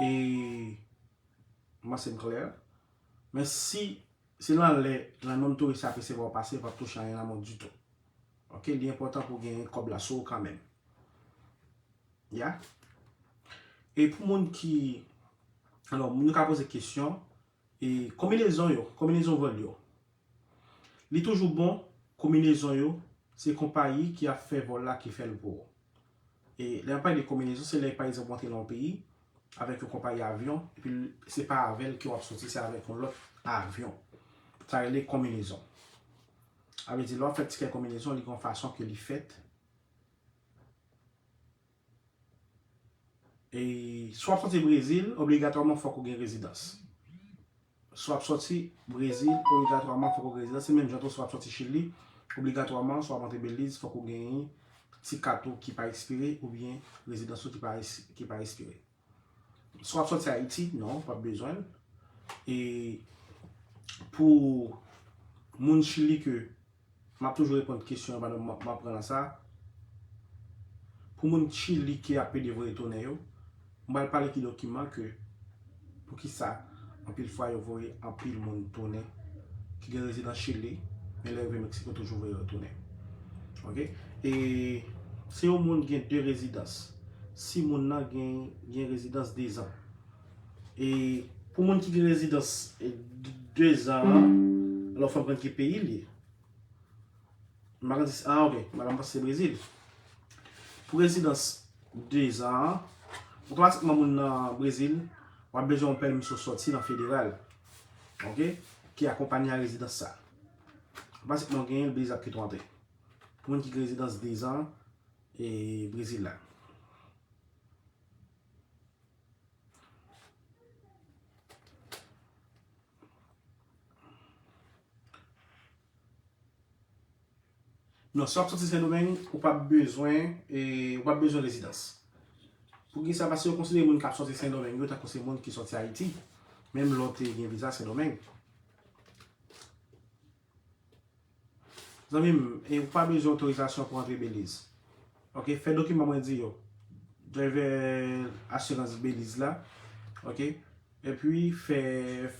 E, m panse m klè. Men si, si nan lè, nan nonm touris ap resevwa w pase, yo p ap touche anyen nan men w ditou. Ok? Li enpòtan pou w genyen kòb la sou ou kanmenm. Ya? E pou moun ki, alò, nou ka poze kesyon, e konbinezon yo, konbinezon vòl yo. Li toujou bon, konbinezon yo, se konpayi ki ap fè vòl la ki fè l pou ou. E lè n ap pale de konbinezon, se lè, pa egzanp, w antre nan yon peyi avèk yon konpayi avyon, epi l, se pa avè l ke w ap soti, se avèk yon lòt avyon. Sa rele konbinezon. Sa vle di, lè w ap fè tikè konbinezon, li gen yon fason ke li fèt. E si w ap soti Brezil, obligatwaman fòk ou gen rezidans. Si w ap soti Brezil, obligatwaman fòk ou gen rezidans. Se menm jan tou, si w ap soti Chili, obligatwaman, si w ap antre Beliz, fòk ou genyen ti kat ou ki pa ekspire oubyen rezidans ou ki pa es-, ki pa ekspire. Si w ap soti Ayiti, non, w p ap bezwen l. E pou moun Chili ke M ap toujou reponn kesyon yo pandan m ap, m ap pran nan sa. Pou moun Chili ki ap pede voye tounen yo, m pral pale ki dokiman ke, poukisa anpil fwa yo voye anpil moun tounen ki gen rezidans Chili, men lè yo rive Meksik, yo toujou voye yo tounen. Ok? E si yon moun gen de rezidans, si moun nan gen, gen rezidans dezan, e pou moun ki gen rezidans, e, dezan an, alò fò m konn ki peyi l ye. M pa konn si, ah, ok, madanm panse se Brezil. Pou rezidans dezan an, otomatikman moun nan Brezil, w ap bezwen yon pèmi sou sòti nan federal, ok, ki akonpanye a rezidans sa. Otomatikman w genyen l, Beliz ap kite w antre. Pou moun ki gen rezidans dezan, e, Brezil la. Non, si w ap soti Sendomeng, ou p ap bezwen, e, ou p ap bezwen rezidans. Poukisa? Paske yo konsidere moun k ap soti Sendomeng yo tankou se moun ki soti Ayiti, menm lè w te gen viza Sendomeng. Zanmi m, e ou pa bezwen otorizasyon pou antre Beliz. Ok, fè dokiman mwen di yo. Driver asirans Beliz la. Ok, epi fè,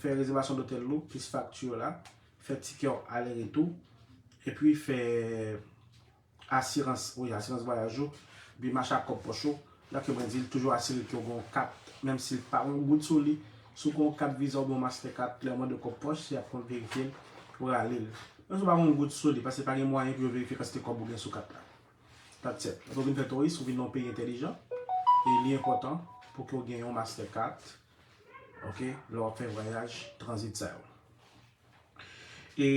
fè rezèvasyon dotèl ou, plis fakti yo la. Fè tikè w ale retou. Epi fè asirans, wi, asirans vwayaj ou. Epi mache ak kòb pòch ou. Lè ke mwen di l, toujou asire ke w gen yon kat, menm si l pa gen yon goud sou li. Si w gen yon kat Visa oubyen yon Mastercard, lè yo mande w kòb pòch, se y ap konn verifye l pou rale l. Menm si w pa gen yon goud sou li, paske pa gen mwayen pou yo verifye kantite kòb ou gen sou kat la. That's it. Lè w vin fè touris, ou vin nan yon peyi entèlijan, e li enpòtan pou ke w gen yon Mastercard, ok, lè w ap fè vwayaj tranzit sa yo. E,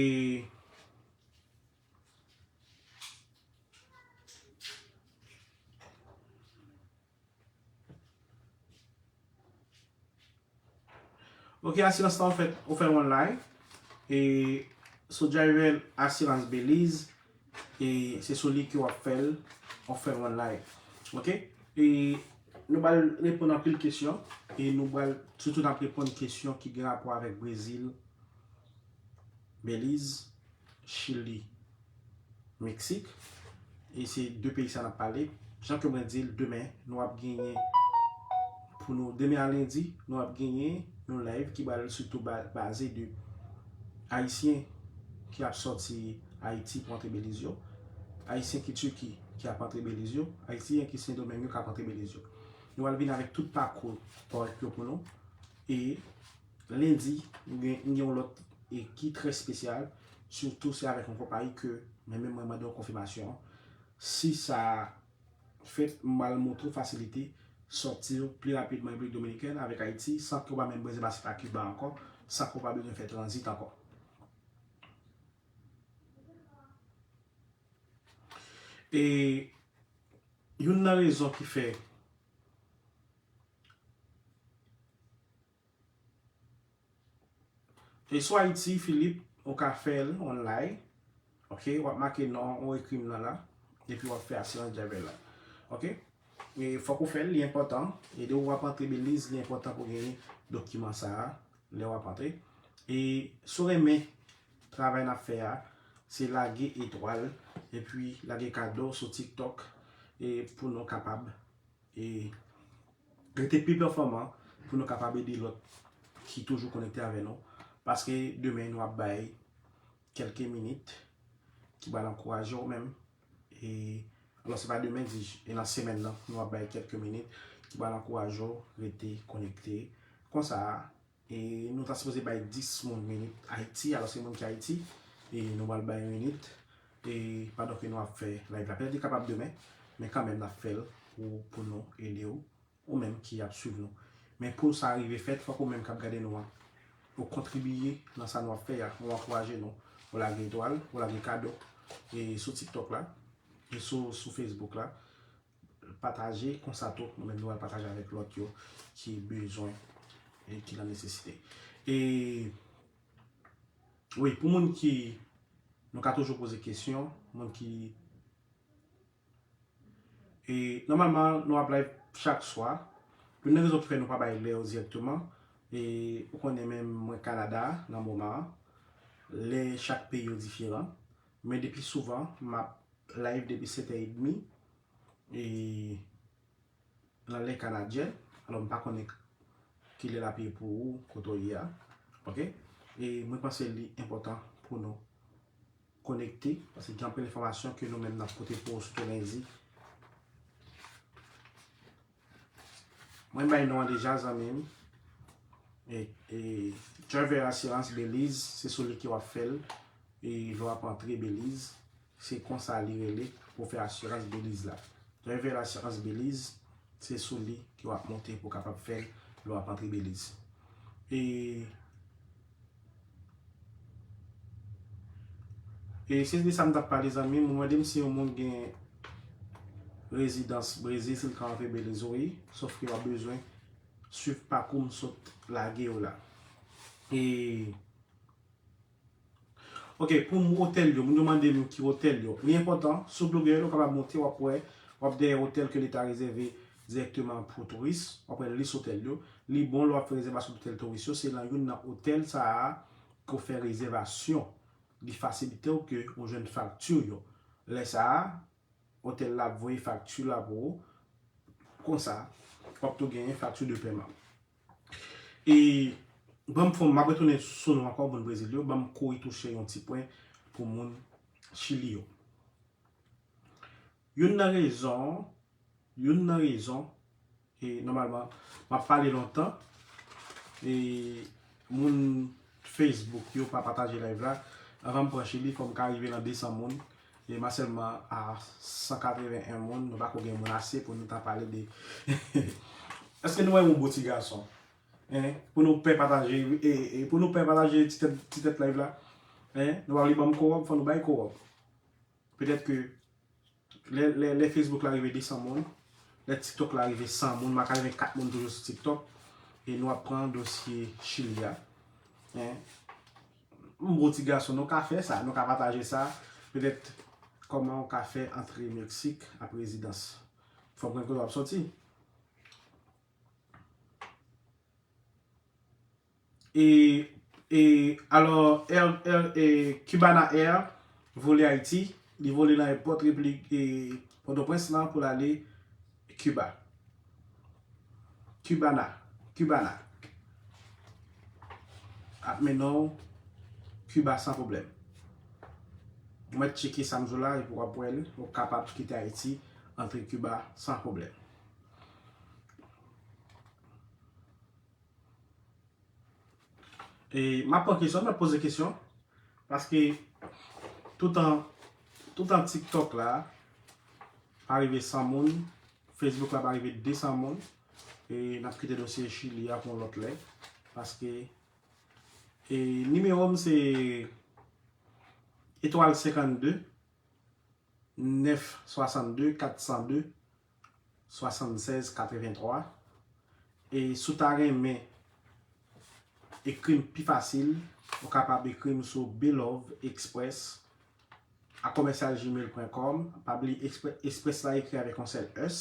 Ok, asirans la w fè, w fè l online. E sou Driver Assurance Belize, e se sou li ke w ap fè l, w ap fè l online. Ok? E nou pral reponn anpil kesyon. E nou pral, sitou n ap reponn kesyon ki gen rapò avèk Brezil, Belize, Chili, Meksik. E se de peyi sa n ap pale. Jan ke mwen di l, demen, nou ap genyen, pou nou, demen a lendi, nou ap genyen yon live ki pral sitou ba-, baze de Ayisyen ki ap sòti Ayiti pou antre Beliz yo, Ayisyen ki Tiki ki ap antre Beliz yo, Ayisyen ki Sendomeng yo k ap antre Beliz yo. Nou pral vin avèk tout pakou kòrèk yo pou nou. E lendi, nou gen, nou gen yon lòt e ki trè espesyal, sitou se avèk yon konpayi ke mwen menm mwen mande yon konfimasyon. Si sa fèt, m pral montre w fasilite sòti w pi rapidman Repiblik Dominikèn avèk Ayiti, san ke w pa menm bezwen pase pa Kiba ankò, san ke w pa bezwen fè tranzit ankò. E youn nan rezon ki fè E sou Ayiti, Philippe, ou ka fè l online. Ok, w ap make non, ou ekri m nan la. Epi w ap fè asirans driver la. Ok? E fòk ou fè l, li enpòtan. E lè w ap antre Belize, li enpòtan pou w genyen dokiman sa a, lè w ap antre. E si w renmen travay n ap fè a, se lage etwal, epi lage kado sou TikTok, e pou nou kapab e rete pi pèfòman pou nou kapab ede lòt ki toujou konekte avè nou. Paske demen nou ap bay kèlke minit ki pral ankouraje w menm. E, alò, se pa demen, di, e nan semèn nan, nou ap bay kèlke minit ki pral ankouraje w rete konekte. Konsa, e nou ta sipoze bay dis moun minit Ayiti, alò se moun ki Ayiti, e nou pral bay minit, e pandan ke nou ap fè live la. Petèt li kapab demen, men kanmenm n ap fè l pou, pou nou ede w, ou menm ki ap swiv nou. Men pou sa rive fèt, fòk ou menm k ap gade nou an, ou kontribiye nan sa nou ap fè a, ou ankouraje nou, ou lage etwal, ou lage kado, e sou TikTok la, e sou, sou Facebook la. Pataje, konsa tou, nou menm nou al pataje avèk lòt yo ki bezwen e ki nan nesesite. E, wi, pou moun ki, nou ka toujou poze kesyon, moun ki, e, nòmalman, nou ap live chak swa. Youn nan rezon ki fè nou pa bay lè yo dirèkteman, e, ou konnen menm mwen Kanada, nan moman an, lè chak peyi yo diferan. Men depi souvan, m ap live depi sèt è edmi, e, nan lè kanadyèn. Alò, m pa konnen kilè l ap ye pou ou, kote w ye a. Ok? E mwen panse li enpòtan pou nou konekte, paske gen anpil enfòmasyon ke nou menm n ap pote pou ou, sitou lendi. Mwen bay non an deja, zanmi m. E, e, Driver Assurance Belize, se sou li ke w ap fè l. E lè w ap antre Belize, se konsa li rele pou fè asirans Belize la. Driver Assurance Belize, se sou li ke w ap monte pou w kapab fè l lè w ap antre Belize. E, e se de sa m t ap pale, zanmi m. Ou mande m si yon moun gen rezidans Brezil, si l ka antre Belize, wi. Sòf ke w ap bezwen swiv pakou m sot lage yo la. E Ok, pou m otèl yo, moun yo mande m ki otèl yo. Li enpòtan, sou Google, ou kapab monte, w ap wè, w ap dèyè otèl ke Leta rezève dirèkteman pou touris, w ap wè lis otèl yo. Li bon lè w ap fè rezèvasyon otèl touris yo, se nan youn nan otèl sa a ke w fè rezèvasyon. Li fasilite w ke w jwenn fakti yo. Lè sa a, otèl la ap voye fakti la pou ou. Konsa, w ap tou genyen fakti de pèman. E ban m fon, m ap retounen sou nou ankò, moun Brezil yo, ban m kouri touche yon ti pwen pou moun Chili yo. Youn nan rezon, youn nan rezon, e nòmalman, m ap pale lontan, e moun Facebook yo pa pataje live la. Anvan m pran Chili, fò m ka rive nan de san moun. E m a sèlman a san katreven en moun, nou pa ko gen moun ase pou nou ta pale de. Èske nou wè yon bon ti gason? Hein? Pou nou pè pataje, e, e, pou nou pè pataje ti tèt, ti tèt live la. Hein? Nou pa vle ban m kowòb, fò nou bay kowòb. Petèt ke lè, lè, lè Facebook la rive de san moun, lè TikTok la rive san moun, m a katreven kat moun toujou sou TikTok. E nou ap pran dosye Chili a. Hein? M bon ti gason, nou ka fè sa, nou ka pataje sa. Petèt, kòman w ka fè antre Meksik ap rezidans. Fò m konn kote w ap soti. E, e, alò, Air, Air, e, Cubana Air vole Ayiti, li vole nan èpòt Repiblik, e, Pòtoprens lan pou l ale Kiba. Cubana, Cubana. Ap mennen w Kiba san pwoblèm. Ou mèt tcheke sa m di w la, epi w ap wè l, ou kapab kite Ayiti, antre Kiba san pwoblèm. E m ap pran kesyon, m ap poze kesyon. Paske toutan, toutan TikTok la pa rive san moun, Facebook la pa rive de san moun, e n ap kite dosye Chili a pou yon lòt lè. Paske, e nimewo m se etwal senkannde, nèf swasannde, kat san de, swasannsèz katrevenntwa. E si w ta renmen ekri m pi fasil, ou kapab ekri m sou belove express a commercial gmail point com. Pa bliye Express, Express la ekri avèk yon sèl S,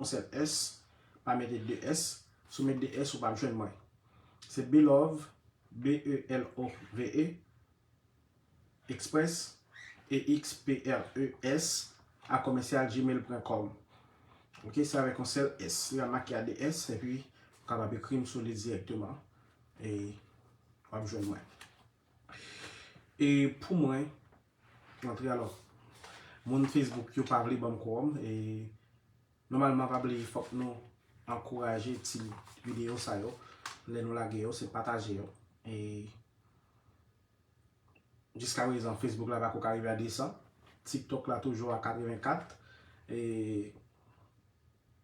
yon sèl S, pa mete de S. Si w met de S, ou p ap jwenn mwen. Se belove, B E L O V E, Express, E X P R E S, a commercial gmail point com. Ok, se avèk yon sèl S. Li pa make a de S, epi ou kapab ekri m sou li dirèkteman. E w ap jwenn mwen. E pou mwen, antre alò. Moun Facebook yo pa vle ban m kowòm. E nòmalman, pa bliye, fòk nou ankouraje ti videyo sa yo. Lè nou lage yo, se pataje yo. E jiskaprezan, Facebook la pako ka rive a de san. TikTok la toujou a katrevenkat. E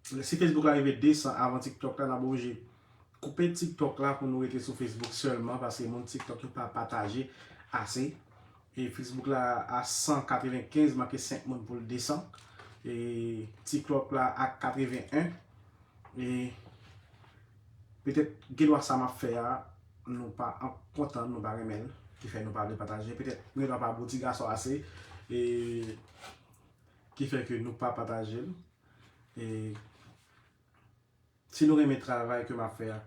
si Facebook la rive de san avan TikTok la, n ap oblije koupe TikTok la pou nou rete sou Facebook sèlman, paske moun TikTok yo pa pataje ase. E Facebook la a san katrevenkenz, manke senk moun pou l de san. E TikTok la a katreven en. E petèt gen dwa sa m ap fè a, nou pa an-, kontan, nou pa renmen l, ki fè nou pa vle pataje. Petèt nou gen dwa pa bon ti gason ase, e ki fè ke nou pa pataje l. E si nou renmen travay ke m ap fè a,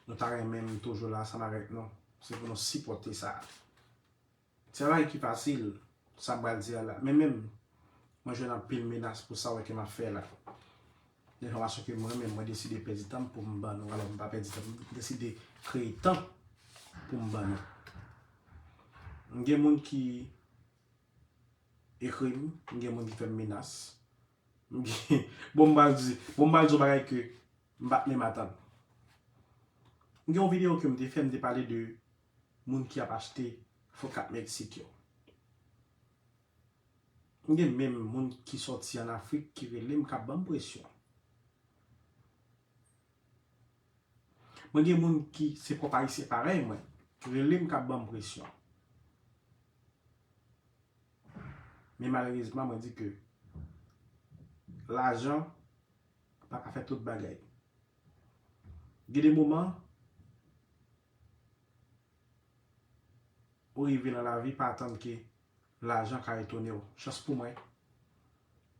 nou ta renmen m toujou la ansanm avèk nou. Se pou nou sipòte sa. Se yon bagay ki fasil, sa m pral di a la. Men menm, mwen jwenn anpil menas pou sa w wè ke m ap fè la. Enfòmasyon ke mwen menm, mwen deside pèdi tan m pou m ban nou. Alò, m pa pèdi tan, m deside kreye tan pou m ban nou. M gen moun ki ekri m, m gen moun ki fè m menas. M gen, bon, m pral di, bon, m pral di yon bagay ke m pa t menm atann. M gen yon videyo ke m te fè, m te pale de moun ki ap achte fo kat Meksik yo. M gen menm moun ki sòti ann Afrik ki rele m, k ap ban m presyon. Mwen gen moun ki se pwòp Ayisyen parèy mwen, ki rele m, k ap ban m presyon. Men malerezman, mwen di ke lajan pa ka fè tout bagay. Gen de moman, ou rive nan lavi, pa atann ke lajan ka etone w. Chans pou mwen,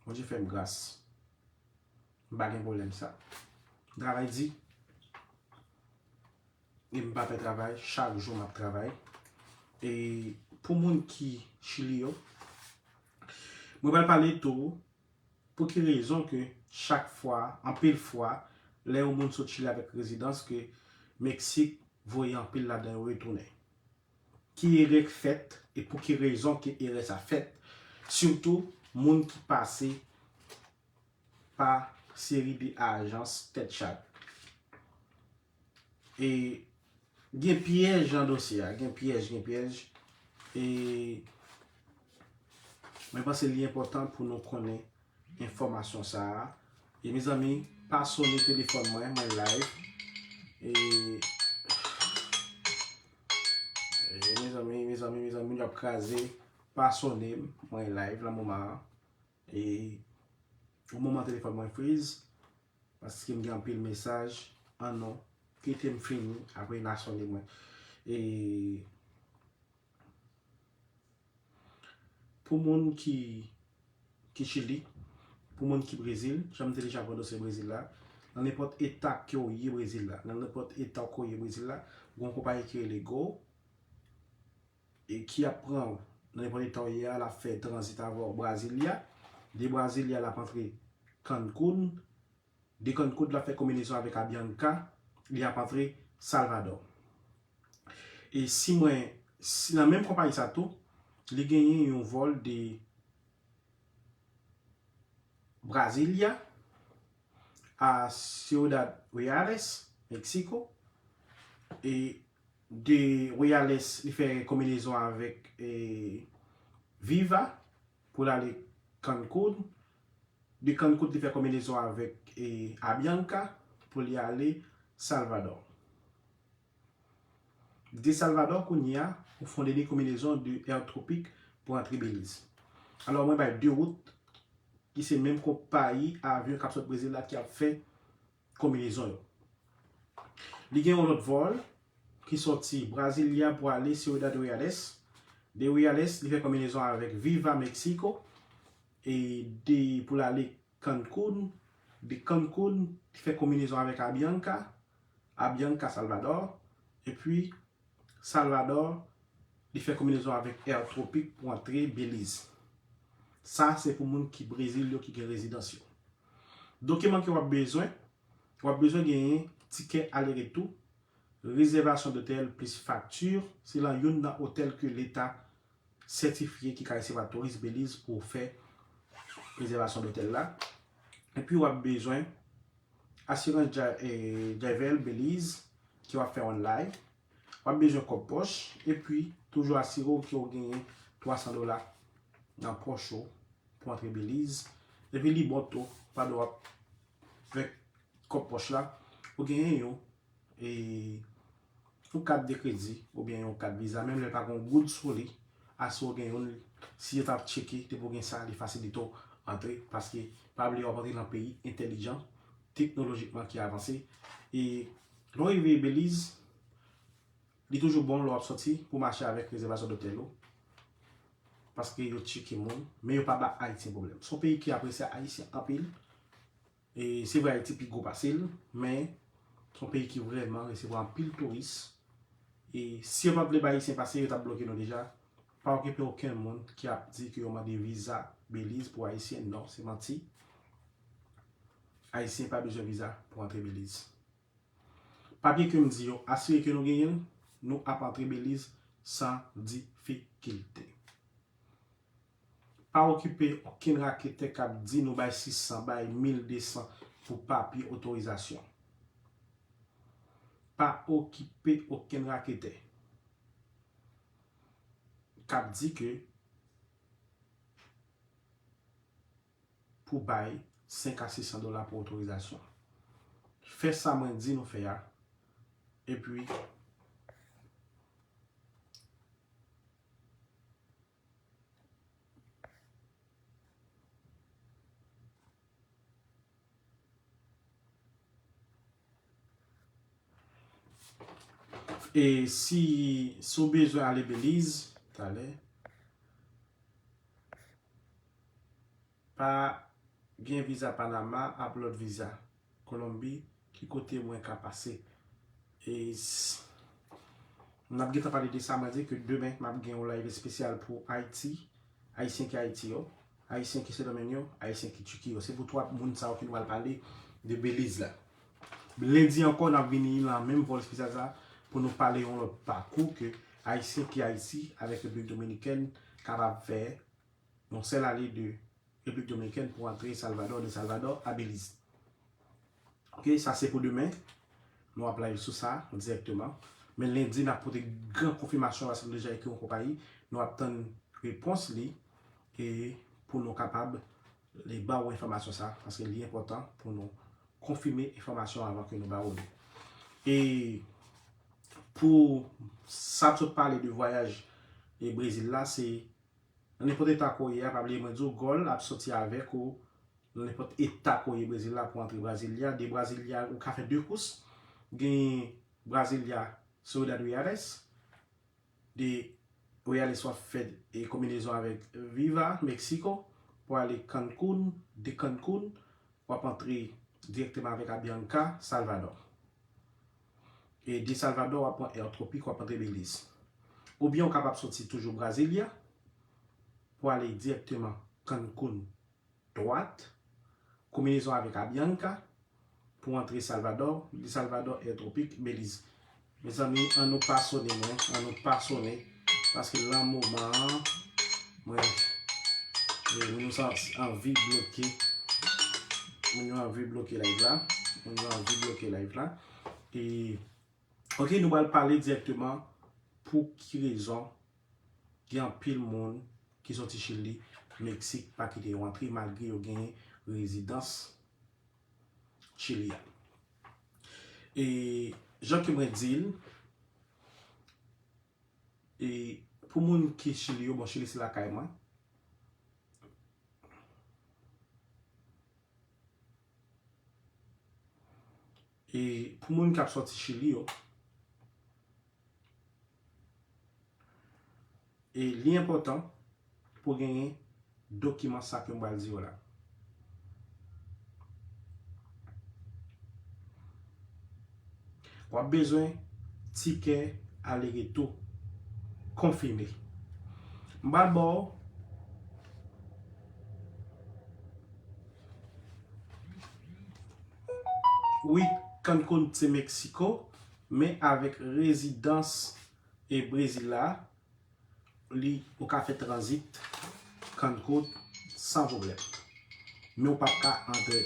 Bondye fè m gras. M pa gen pwoblèm sa. M travay di. E m pa pè travay, chak jou m ap travay. E pou moun ki Chili yo, mwen pral pale tou pou ki rezon ke chak fwa, anpil fwa, lè yon moun sot Chili avèk rezidans, ke Meksik voye anpil ladan yo retounen. Ki erè k fèt e pou ki rezon ke erè sa fèt? Sitou moun ki pase pa seri de ajans tèt chaj. E gen pyèj nan dosye a, gen pyèj, gen pyèj. E mwen panse li enpòtan pou nou konnen enfòmasyon sa a. E mezanmi, pa sone telefòn mwen, mwen live. E, e mezanmi, mezanmi, mezanmi, moun yo ap kraze, pa sone m, mwen live nan moman an. E o moman telefòn mwen friz, paske m gen anpil mesaj an nou Kite m fini, apre n a sonnen mwen. E pou moun ki, ki Chili, pou moun ki Brezil, jan m te deja pwononse Brezil la, nan nenpòt eta ke w ye Brezil la, nan nenpòt eta ke w ye Brezil la, gen yon konpayi ki rele Go, e ki ap pran w nan nenpòt eta w ye a, l ap fè tranzit avè w Brasilia. De Brasilia, l ap antre Cancun. De Cancun, l ap fè konbinezon avèk Avianca. Li ap antre Salvador. E si mwen, si nan menm konpayi sa tou, li genyen yon vòl de Brasilia a Ciudad Reales, Mexico. E de Reales, li fè konbinezon avèk, e, Viva pou l ale Cancun. De Cancun, li fè konbinezon avèk, e, Avianca pou li ale Salvador. De Salvador, kounye a, ou fè yon dènye konbinezon de Air Tropic pou antre Belize. Alò, mwen bay de wout ki se menm konpayi avyon k ap sot Brezil la ki ap fè konbinezon yo. Li gen yon lòt vòl ki sòti Brasilia pou ale Ciudad Reales. De Reales, li fè konbinezon avèk Viva Mexico. E de, pou l ale Cancun. De Cancun, li fè konbinezon avèk Avianca. Avianca Salvador. Epi, Salvador, li fè konbinezon avèk Air Tropic pou antre Belize. Sa, se pou moun ki Brezil yo ki gen rezidans yo. Dokiman ke w ap bezwen, w ap bezwen genyen tikè ale retou, rezèvasyon dotèl plis fakti, se lan youn nan otèl ke leta sètifye ki ka resevwa touris Belize pou fè rezèvasyon dotèl la. Epi w ap bezwen asirans dja-, eh, Javel Belize ke w ap fè online. W ap bezwen kòb pòch, epi toujou asire w ke w genyen twa san dola nan pòch ou pou antre Belize. Epi li bon tou, pa dwe w ap fè kòb pòch la, ou genyen yon, e, yon kat de kredi oubyen yon kat viza, menm lè pa gen yon goud sou li, asire w gen youn, si yo t ap tcheke, depi w gen sa, li fasilite w antre, paske pa bliye w ap antre nan peyi entèlijan, teknolojikman ki avanse, e lè w rive Belize, li toujou bon lè w ap sòti pou mache avèk rezèvasyon dotèl ou, paske yo tcheke moun, men yo pa ba Ayisyen pwoblèm. Se yon peyi ki apresye Ayisyen anpil, E se vre Ayiti pi gwo pase l, men se yon peyi ki vrèman resevwa anpil touris. E si yo pa t vle bay Ayisyen pase, yo t ap bloke nou deja. Pa okipe okenn moun ki ap di ke yo mande viza Belize pou Ayisyen. Non, se manti. Ayisyen pa bezwen viza pou antre Belize. Papye ke m di yo, asire ke nou genyen l, nou ap antre Belize san difikilte. Pa okipe okenn raketè k ap di nou bay sis san, bay mil de san pou papye otorizasyon. Pa okipe okenn raketè k ap di ke pou bay senk a sis san dola pou otorizasyon. Fè sa mwen di nou fè a, epi E si, si w bezwen ale Belize, talè, pa gen viza Panama, ap lòt viza. Kolonbi, ki kote mwen ka pase? E s-, n ap gentan pale de sa, mwen di ke demen, m ap gen yon live espesyal pou Ayiti, Ayisyen ki Ayiti yo, Ayisyen ki Sendomeng yo, Ayisyen ki Tiki yo. Se pou twa moun sa yo ke nou pral pale de Belize la. Lendi ankò, n ap vini nan menm vòl espesyal sa pou nou pale yon lòt pakou ke Ayisyen ki Ayiti avèk Repiblik Dominikèn kapab fè yon sèl ale de Repiblik Dominikèn pou antre Salvador, de Salvador a Belize. Ok, sa se pou demen. Nou ap live sou sa dirèkteman. Men lendi, n ap pote gran konfimasyon paske nou deja ekri yon konpayi. Nou ap tann repons li e pou nou kapab li ba w enfòmasyon sa, paske li enpòtan pou nou konfime enfòmasyon avan ke nou ba w li. E pou sa m sot pale de vwayaj e Brezil la, se nan nenpòt eta ke w ye a, pa bliye mwen di w, Gol ap soti avèk ou nan nenpòt eta ke w ye Brezil la pou antre Brasilia. De Brasilia, ou ka fè de kous. Gen Brasilia, Ciudad Juárez, de Reales w ap fè e konbinezon avèk Viva, Mexico, pou ale Cancun, de Cancun, w ap antre dirèkteman avèk Avianca, Salvador. E de Salvador, w ap pran Air Tropic, w ap antre Belize. Oubyen w kapab soti toujou Brasilia pou ale dirèkteman Cancun dwat, konbinezon avèk Avianca pou antre Salvador, de Salvador, Air Tropic, Belize. Mezanmi, ann nou pa sone mwen, ann nou pa sone, paske lan moman an, mwen, e, moun yo sa anvi bloke, moun yo anvi bloke live la, moun yo anvi bloke live la. E, ok, nou pral pale dirèkteman pou ki rezon gen anpil moun ki soti Chili, Meksik pa kite yo antre malgre yo genyen rezidans Chili a. E jan ke mwen di l, e pou moun ki Chili yo, bon, Chili se lakay mwen. E pou moun k ap soti Chili yo, e li enpòtan pou genyen dokiman sa ke m pral di yo la. W ap bezwen tikè ale retou konfime. M pral ba w, wi, Cancun se Mexico, men avèk rezidans e Brezil la, li, ou ka fè tranzit Cancun san pwoblèm. Men ou p ap ka antre.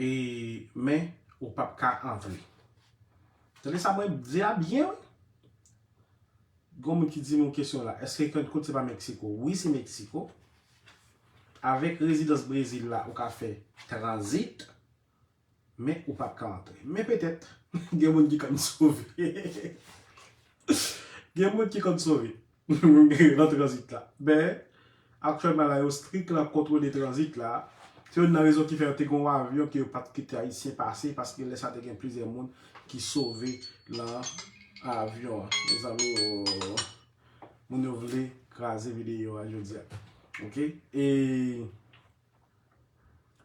E, men ou p ap ka antre. Tande sa mwen di a byen, wi. Gon moun ki di m yon kesyon la, èske Cancun se pa Mexico? Wi, se Mexico. Avèk rezidans Brezil la, ou ka fè tranzit, men ou p ap ka antre. Men petèt, gen moun ki konn sove. Gen moun ki konn sove nan tranzit la. Men, aktyèlman la, yo strik nan kontwole tranzit la. Se youn nan rezon ki fè yo te gen yon avyon ke yo pa t kite Ayisyen pase, paske lè sa te gen plizyè moun ki sove nan avyon an. Mezanmi, o, moun yo vle kraze videyo a jodi a. Ok? E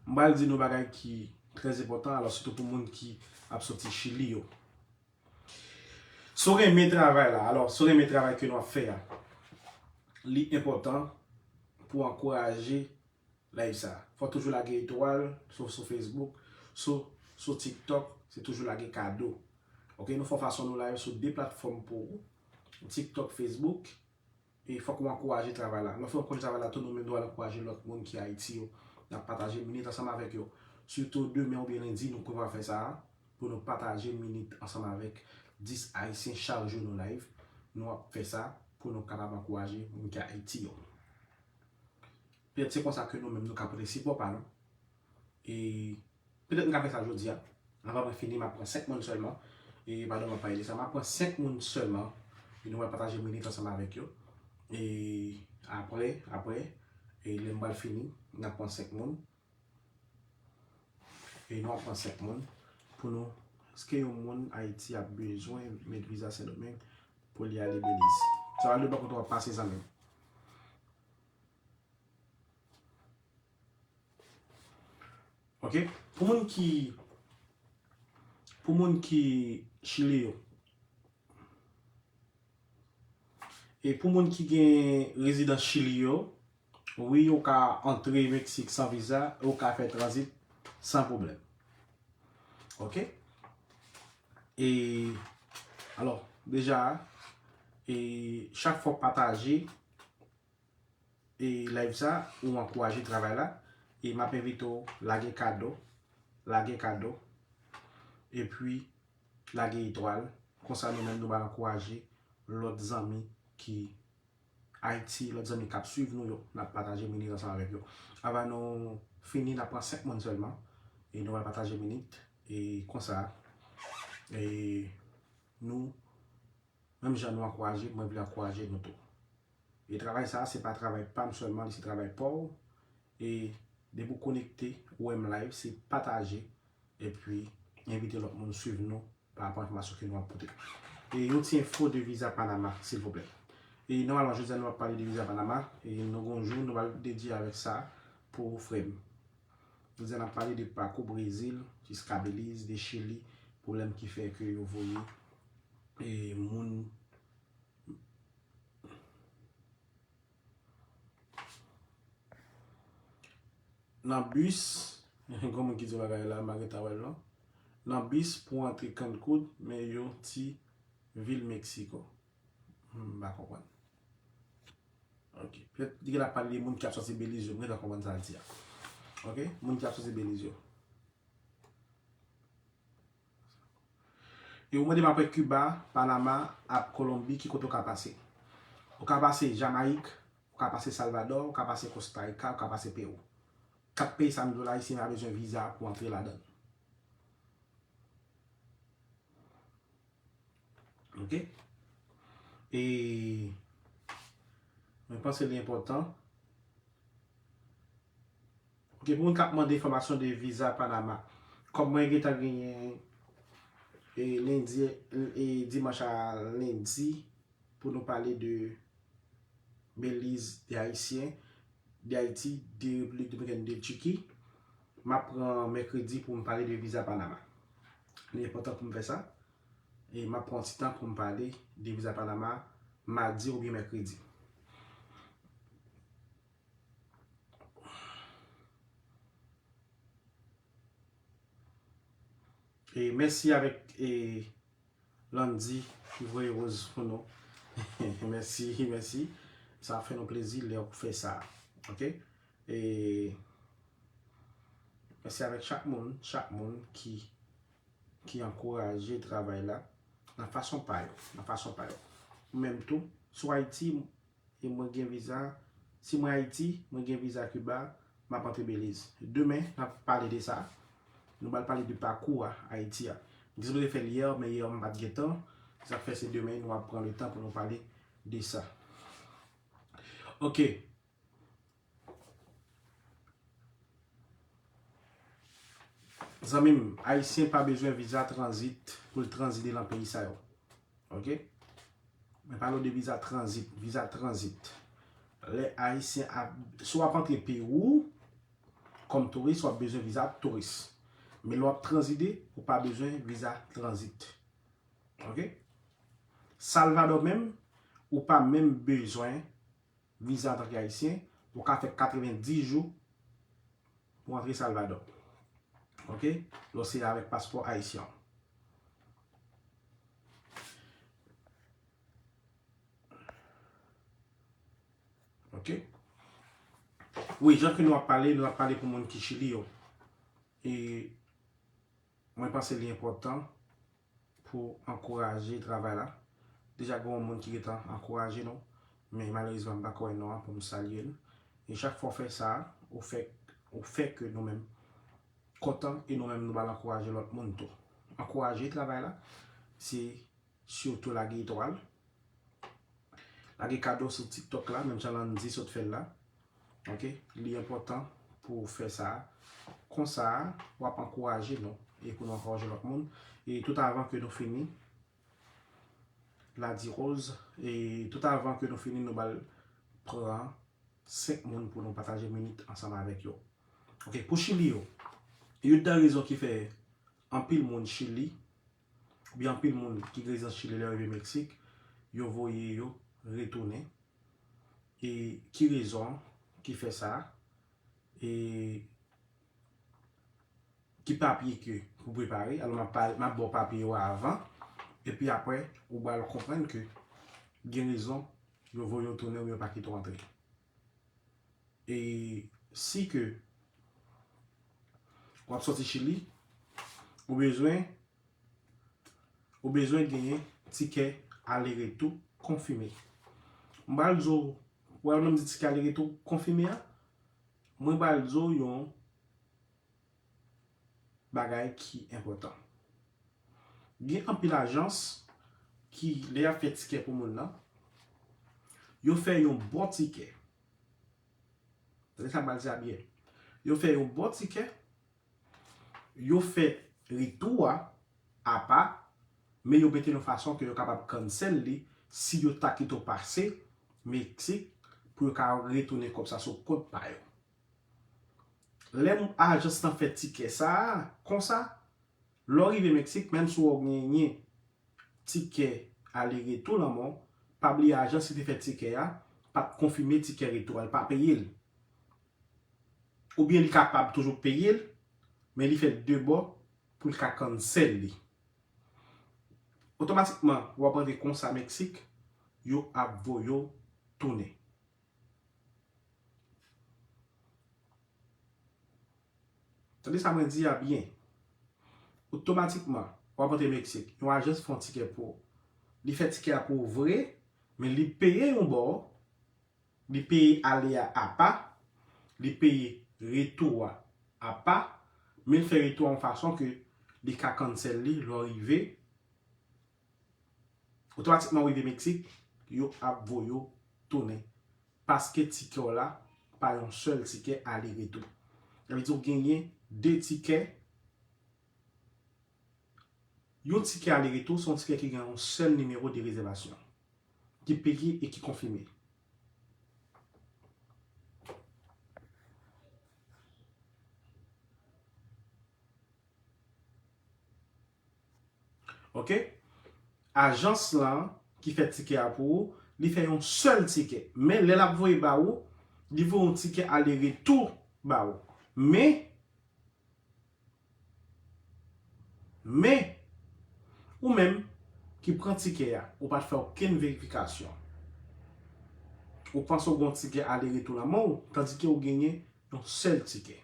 m pral di nou bagay ki trè enpòtan, alò, sitou pou moun ki ap soti Chili yo. Si w renmen travay la, alò, si w renmen travay ke nou ap fè a, li enpòtan pou ankouraje live sa. Fò toujou lage etwal, sou, sou Facebook, sou, sou TikTok, se toujou lage kado. Ok, nou fè fason nou live sou de platfòm pou ou, TikTok, Facebook, e fòk ou ankouraje travay la. Lè w fin ankouraje travay la tou, nou menm nou al ankouraje lòt moun ki Ayiti yo. N ap pataje minit ansanm avèk yo. Sitou demen oubyen lendi, nou prevwa fè sa a, pou nou pataje minit ansanm avèk dis Ayisyen chak jou nou live. Nou ap fè sa pou nou kapab ankouraje moun ki Ayiti yo. Petèt se konsa ke nou menm nou ka pote sipò pa nou. E petèt m ka fè sa jodi a. Anvan mwen fini, m ap pran senk moun sèlman. E padon, m ap pale de sa. M ap pran senk moun sèlman. E nou pral pataje minit ansanm avèk yo. E apre, apre, e lè m pral fini, n ap pran senk moun. E nou ap pran senk moun pou nou. Èske yon moun Ayiti ap bezwen met viza Sendomeng pou li ale Beliz? Sa va depann kote w ap pase, zanmi m. Ok? Pou moun ki, pou moun ki Chili yo, e pou moun ki gen rezidans Chili yo, wi, ou ka antre Meksik san viza, ou ka fè tranzit san pwoblèm. Ok? E, alò, deja, e chak fwa w pataje, e live sa, ou ankouraje travay la. E m ap envite w lage kado, lage kado, epi lage etwal. Konsa nou menm nou va ankouraje lòt zanmi ki Ayiti, lòt zanmi k ap swiv nou yo. N ap pataje minit ansanm avèk yo. Anvan nou fini, n ap pran senk moun sèlman. E nou va pataje minit. E konsa, e nou Menm jan nou ankouraje, mwen vle ankouraje nou tou. E travay sa a, se pa travay pa m sèlman, li se travay pa w. E Depi w konekte, ou wè m live, se pataje, epi envite lòt moun swiv nou pa rapò a enfòmasyon ke nou ap pote. E yon ti enfo de viza Panama, silvouplè. E nòmalman, jodi a nou ap pale de viza Panama, e nou gon jou, nou pral dedye avèk sa pou frè m. Jodi a n ap pale de pakou Brezil jiska Beliz, de Chili, pwoblèm ki fè ke yo voye e moun nan bis, gen moun ki di bagay la, m pa gentan wè l non. Nan bis pou antre Cancun, men yon ti vil Mexico. M pa konprann. Ok. Petèt li genlè ap pale de moun ki ap sòti Beliz yo, m gentan konprann sa l di a. Ok? Moun ki ap sòti Beliz yo. E ou mande m apre Kiba, Panama, ak Kolonbi, ki kote ou ka pase? Ou ka pase Jamayik, ou ka pase Salvadò, ou ka pase Kosta Rika, ou ka pase Pewou. Kat peyi sa m di w la, ayisyen pa bezwen viza pou antre ladan l. Ok? E mwen panse li enpòtan. Ok, pou moun k ap mande enfòmasyon de viza Panama, kòm mwen gentan genyen e lendi, e dimanch a lendi, pou nou pale de Beliz, de Ayisyen, de Ayiti, de Repiblik Dominikèn, de Tchiki. M ap pran mèkredi pou m pale de viza Panama. Li enpòtan pou m fè sa. E m ap pran ti tan pou m pale de viza Panama madi oubyen mèkredi. E mèsi avèk e Landy ki voye woz pou nou. Mèsi, mèsi. Sa ap fè nou plezi lè w fè sa. Ok? E mèsi avèk chak moun, chak moun ki, ki ankouraje travay la nan fason pa yo, nan fason pa yo. Ou menm tou, si w Ayiti, e mwen gen viza, si mwen Ayiti, mwen gen viza Kiba, m ap antre Beliz. Demen, n ap pale de sa. Nou pral pale de pakou a Ayiti a. M te sipoze fè l yè, men yè m pa t gen tan. Se sa k fè se demen nou ap pran le tan pou nou pale de sa. Ok. Zanmi m, Ayisyen pa bezwen viza tranzit pou l tranzite nan peyi sa yo. Ok? Mwen pale w de viza tranzit, viza tranzit. Lè Ayisyen ap, si w ap antre peyi w kòm touris, w ap bezwen viza touris. Men lè w ap tranzite, ou pa bezwen viza tranzit. Ok? Salvadò menm, ou pa menm bezwen viza antanke Ayisyen, ou ka fè katrevendis jou pou antre Salvadò. Ok? Lè w se avèk paspò ayisyen. Ok? Wi, jan ke nou ap pale, nou ap pale pou moun ki Chili yo. E mwen panse li enpòtan pou ankouraje travay la. Deja gen yon moun ki gentan ankouraje nou, men malerezman m pa ka wè non an pou m salye l. E chak fwa w fè sa, ou fè, ou fè ke nou menm kontan e nou menm nou pral ankouraje lòt moun tou. Ankouraje travay la, se sitou lage etwal, lage kado sou TikTok la, menm jan Landy sot fè l la. Ok? Li enpòtan pou w fè sa. Konsa, w ap ankouraje nou e pou nou ankouraje lòt moun. E tout avan ke nou fini, Lady Rose, e tout avan ke nou fini, nou pral pran senk moun pou nou pataje minit ansanm avèk yo. Ok, pou Chili yo, youn nan rezon ki fè anpil moun Chili, oubyen anpil moun ki gen rezidans Chili lè yo rive Meksik, yo voye yo retounen. E ki rezon ki fè sa? E ki papye ke pou prepare? Alò, m ap pa-, m ap ba w papye yo avan. Epi apre, ou pral konprann ke gen rezon yo voye w tounen oubyen yo pa kite w antre. E si ke w ap sòti Chili, ou bezwen, ou bezwen genyen tikè ale retou konfime. M pral di w, wè lè m di tikè ale retou konfime a, mwen pral di w yon bagay ki enpòtan. Gen anpil ajans ki, lè y ap fè tikè pou moun nan, yo fè yon bon tikè. Tande sa m pral di a byen. Yo fè yon bon tikè, yo fè retou a apa, men yo mete l yon fason ke yo kapab cancel li si yo ta kite w pase Meksik pou yo ka retounen kòb sa sou kont pa yo. Lè ajans lan fè tikè sa a, konsa, lè w rive Meksik, menm si w genyen tikè ale retou nan men w, pa bliye ajans ki te fè tikè a pa t konfime tikè retou a, l pa peye l. Oubyen li kapab toujou peye l, men li fè l de bò pou l ka cancel li. Otomatikman, w ap rantre konsa Meksik, yo ap voye w tounen. Tande sa mwen di a byen. Otomatikman, w ap rantre Meksik, yon ajans fè yon tikè pou ou. Li fè tikè a pou ou vre, men li peye yon bò, li peye ale a apa, li peye retou a apa, men l fè retou a yon fason ke li ka cancel li lè w rive. Otomatikman w rive Meksik, yo ap voye w tounen. Paske tikè w la pa yon sèl tikè ale retou. Sa vle di w genyen de tikè. Yon tikè ale retou se yon tikè ki gen yon sèl nimewo de rezèvasyon, ki peye e ki konfime. Ok? Ajans lan ki fè tikè a pou ou, li fè yon sèl tikè. Men lè l ap voye ba ou, li voye yon tikè ale retou ba ou. Men, men, ou menm ki pran tikè a, ou pa t fè okenn verifikasyon. Ou panse w gen yon tikè ale retou nan men w, tandike w genyen yon sèl tikè.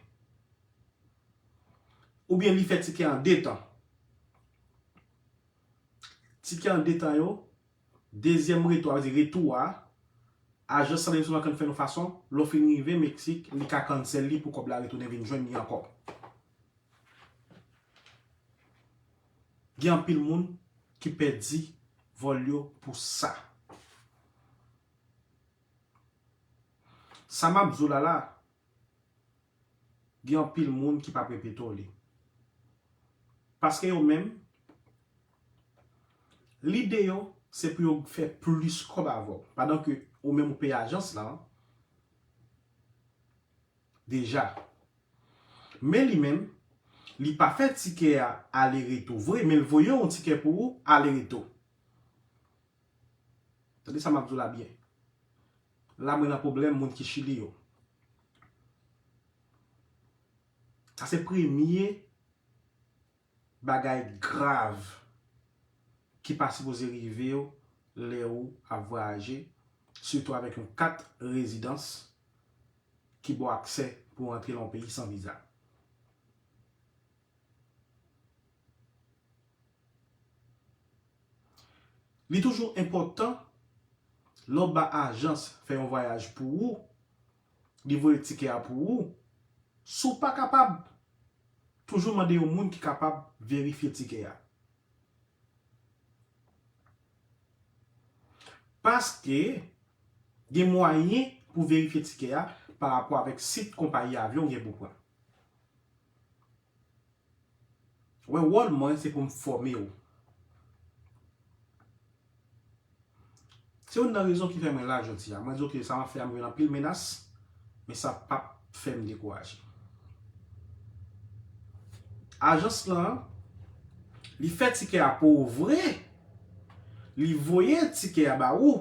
Oubyen li fè tikè an de tan. Tikè an de tan yo, dezyèm retou a, vle di retou a, ajans lan li sou mwakan fè yon fason, lè w fin rive Meksik, li ka cancel li pou kòb la retounen vin jwenn li ankò. Gen anpil moun ki pèdi vòl yo pou sa. Sa m ap di w la la, gen anpil moun ki p ap repete w li. Paske yo menm, lide yo, se pou yo fè plis kòb avè w. Pandan ke ou menm ou peye ajans lan deja. Men li menm, li pa fè tikè a ale retou vre, men l voye yon tikè pou ou ale retou. Tande sa m ap di w la byen. La mwen nan pwoblèm moun ki Chili yo. Sa se premye bagay grav ki pa sipoze rive w lè ou ap vwayaje, sitou avèk yon kat rezidans ki ba w aksè pou w antre nan yon peyi san viza. Li toujou enpòtan lè w ba ajans fè yon vwayaj pou ou, li voye tikè a pou ou, si w pa kapab, toujou mande yon moun ki kapab verifye tikè a. Paske gen mwayen pou verifye tikè a pa rapò avèk sit konpayi avyon w gen pou pran. Wè, wòl mwen se pou m fòme w. Se youn nan rezon ki fè mwen la jodi a. Mwen di w ke sa m ap fè a m jwenn anpil menas, men sa p ap fè m dekouraje. Ajans lan, li fè tikè a pou ou vre, li voye tikè a ba ou,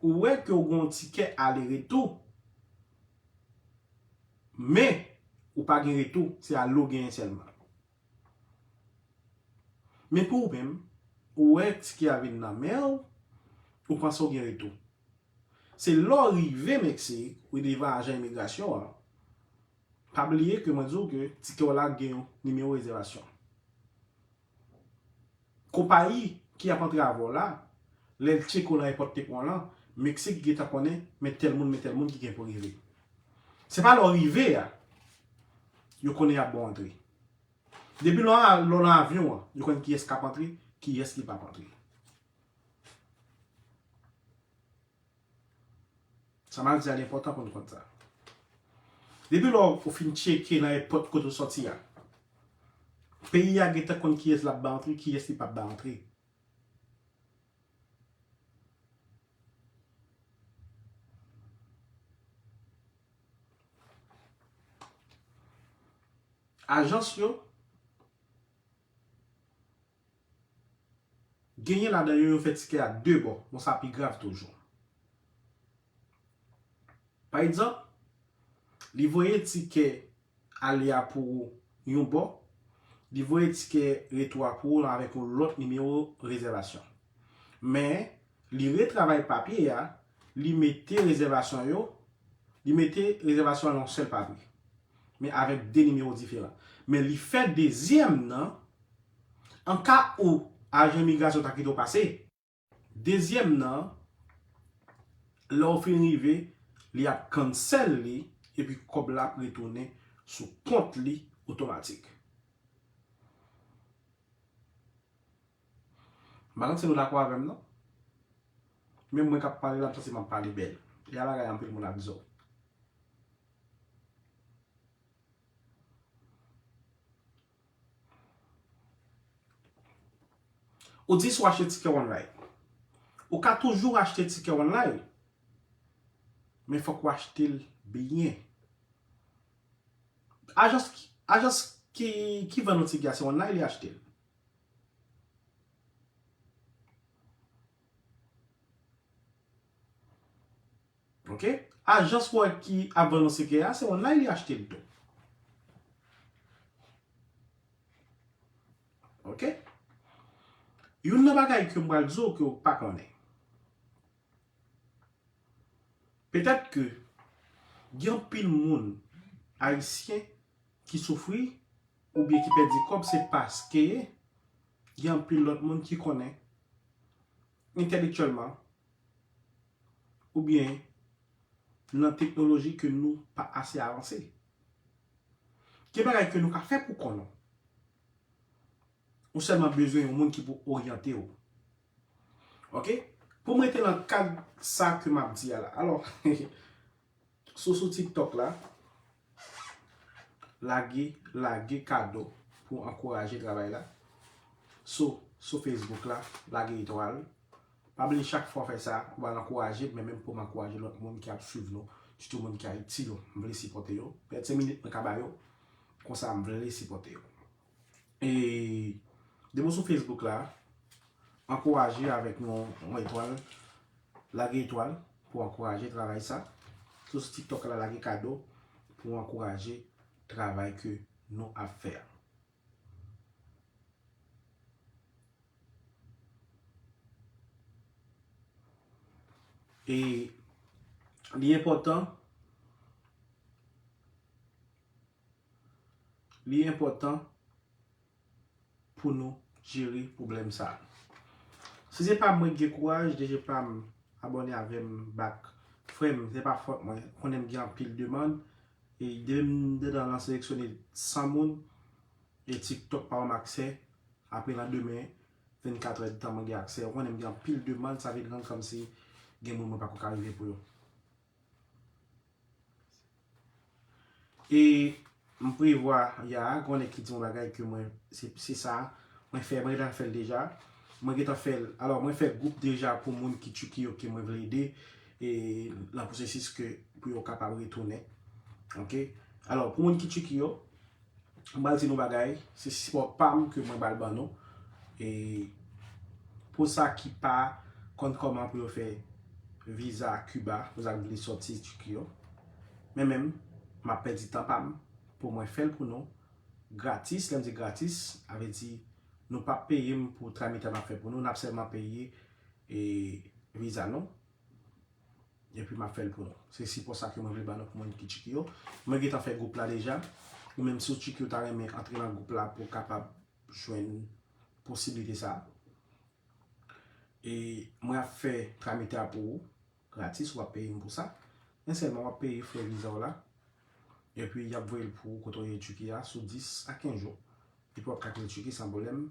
ou wè ke w gen yon tikè ale retou, men ou pa gen retou, se ale w genyen sèlman. Men pou ou menm, ou wè tikè a vin nan men w, ou panse w gen retou. Se lè w rive Meksik, ou devan ajan imigrasyon an, pa bliye ke mwen di w ke tikè w la gen yon nimewo rezèvasyon. Konpayi ki ap antre avè w la, lè l tcheke w nan èpòt te pran w lan, Meksik gentan konnen men tèl moun, men tèl moun ki gen pou rive. Se pa lè w rive a, yo konnen y ap ba w antre. Depi lè w nan avyon an, yo konn kiyès k ap antre, kiyès ki p ap antre. Sa m al di a, li enpòtan pou n konn sa. Depi lè w fin tcheke nan èpòt kote w sòti a, peyi a gentan konn kiyès l ap ba antre, kiyès li p ap ba antre. Ajans yo, genyen ladan yo, yo fè tikè a de bò. Bon, sa pi grav toujou. Pa egzanp, li voye tikè ale a pou ou yon bò, li voye tikè retou a pou ou avèk yon lòt nimewo rezèvasyon. Men, li retravay papye a, li mete rezèvasyon yo, li mete rezèvasyon an nan yon sèl papye, men avèk de nimewo diferan. Men li fè dezyèm nan, an ka ou ajan imigrasyon ta kite w pase, dezyèm nan, lè w fin rive, li ap cancel li, epi kòb la ap retounen sou kont li otomatik. M pa konn si nou dakò avè m non. Menm mwen k ap pale la, m santi m ap pale bèl. E a bagay anpil moun ap di w. Ou di si w achte tikè online. Ou ka toujou achte tikè online, men fòk ou achte l byen. Ajans, ajans ki, ki vann ou tikè a, se online li achte l. Ok? Ajans wè ki ap vann nou tikè a, se online li achte l tou. Ok? Youn nan bagay ke m pral di w ke w pa konnen. Petèt ke gen anpil moun ayisyen ki soufri oubyen ki pèdi kòb, se paske gen anpil lòt moun ki konnen entèlektyèlman oubyen nan teknoloji ke nou pa ase avanse. Gen bagay ke nou ka fè pou kò nou. Ou sèlman bezwen yon moun ki pou oryante w. Ok? Pou m rete nan kad sa ke m ap di a la. Alò, sou, sou TikTok la, lage, lage kado pou ankouraje travay la. Sou, sou Facebook la, lage etwal. Pa bliye chak fwa w fè sa, ou pral ankouraje m, men menm pou m ankouraje lòt moun ki ap swiv nou, sitou moun ki Ayiti yo. M vle sipòte yo. Pèdi senk minit mwen ka ba yo, konsa m vle sipòte yo. E depi w sou Facebook la, ankouraje avèk yon, yon etwal, lage etwal pou ankouraje travay sa. Sou TikTok la, lage kado pou ankouraje travay ke nou ap fè a. E li enpòtan, li enpòtan pou nou jere pwoblèm sa a. Si se pa mwen ki gen kouraj, deje pa m abòne avè m back. Frè m, se pa fòt mwen. Konnen m gen anpil demann. E depi m dedan lan seleksyone san moun, e TikTok pa ban m aksè, apre landemen, vennkat èdtan mwen gen aksè. Ou konnen m gen anpil demann, sa vin rann kòmsi gen moun mwen pako ka rive pou yo. E m prevwa, ya, gen yon nèg ki di yon bagay ke mwen, se, se sa, mwen fè, mwen gentan fè l deja. Mwen gentan fè l, alò, mwen fè gwoup deja pou moun ki Tiki yo ke mwen vle ede, e nan pwosesis ke pou yo kapab retounen. Ok? Alò, pou moun ki Tiki yo, m pral di nou bagay, se sipò pa m ke mwen pral ban nou. E pou sa ki pa konn kòman pou yo fè viza Kiba, pou sa k vle sòti Tiki yo. Men menm, m ap pèdi tan pa m pou mwen fè l pou nou gratis. Lè m di gratis, sa vle di nou p ap peye m pou tramite m ap fè pou nou, n ap sèlman peye, e, viza nou. Epi m ap fè l pou nou. Se sipò sa ke mwen vle ban nou pou moun ki Tiki yo. Mwen gentan fè gwoup la deja. Ou menm si w Tiki ou ta renmen antre nan gwoup la pou w kapab jwenn posiblite sa. E mwen ap fè tramite a pou ou, gratis, w ap peye m pou sa. Men sèlman w ap peye frè viza w la. Epi y ap voye l pou ou kote w ye Tiki a sou dis a kenz jou. Epi w ap ka kite Tiki san pwoblèm.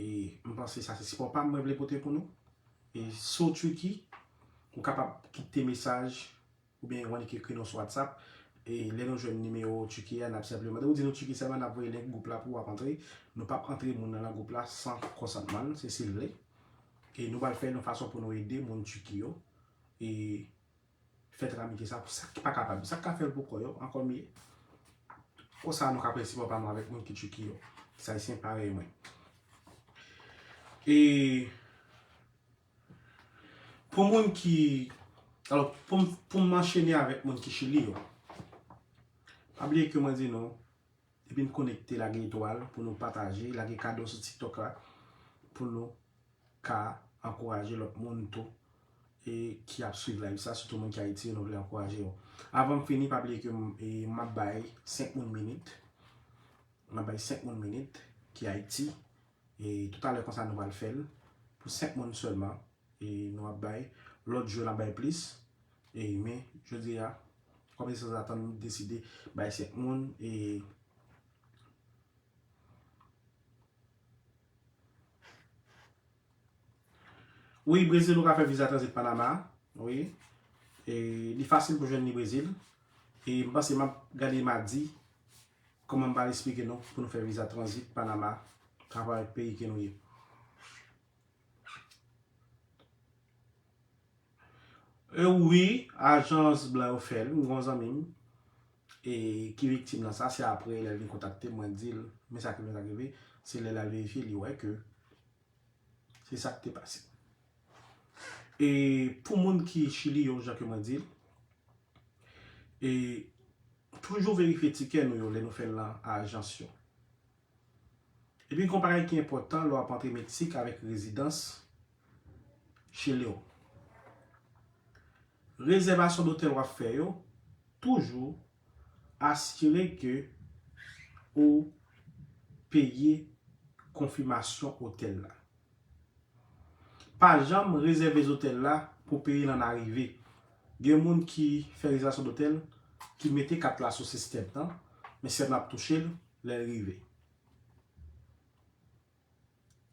E m panse sa se sipò pa m mwen vle pote pou nou. E sou Tiki, ou kapab kite mesaj oubyen w annik ekri nou sou WhatsApp. E lè nou jwenn nimewo Tiki a, n ap senpleman, ou di nou Tiki sèlman, n ap voye link gwoup la pou w ap antre. Nou p ap antre moun nan, nan gwoup la san konsantman l, se si l vle. E nou pral fè yon fason pou nou ede moun Tiki yo. E fè tramite sa pou sa ki pa kapab. Sa k ka fè l pou kò yo, ankò m ye. Konsa nou ka pèsipò pa nou avèk moun ki Tiki yo. Sa se parèy mwen. E pou moun ki, alò, pou m, pou m anchene avèk moun ki Chili yo. Pa bliye ke mwen di nou, epi n konekte, lage etwal pou nou pataje, lage kado sou TikTok la, pou nou ka ankouraje lòt moun tou e ki ap swiv live sa, sitou moun ki Ayiti, nou vle ankouraje yo. Avan m fini, pa bliye ke m, e, m ap bay senk moun minit. M ap bay senk moun minit ki Ayiti. E toutalè konsa nou pral fè l pou senk moun sèlman. E nou ap bay, lòt jou n ap bay plis. E men, jodi a, kòm se sanzatann, m deside bay senk moun. E wi, Brezil, ou ka fè viza tranzit Panama. Wi. E li fasil pou jwenn li Brezil. E m panse m ap gade madi kòman m pral esplike nou pou nou fè viza tranzit Panama, pa rapò avèk peyi ke nou ye. E wi, ajans blan yo fè l. M gen yon zanmi m, e, ki viktim nan sa, se apre lè l vin kontakte m, mwen di l, men sa k rive, sa k rive, se lè l al verifye, li wè ke se sa k te pase. E pou moun ki Chili yo, jan ke mwen di l, e toujou verifye tikè nou yo lè nou fè l nan ajans yo. Epi gon bagay ki enpòtan lè w ap antre Meksik avèk rezidans Chili w. Rezèvasyon dotèl w ap fè yo, toujou asire ke ou peye konfimasyon otèl la. Pa janm rezève zotèl la pou peye l an arive. Gen moun ki fè rezèvasyon dotèl, ki mete kat la sou sistèm nan, men sistèm nan ap touche l lè l rive.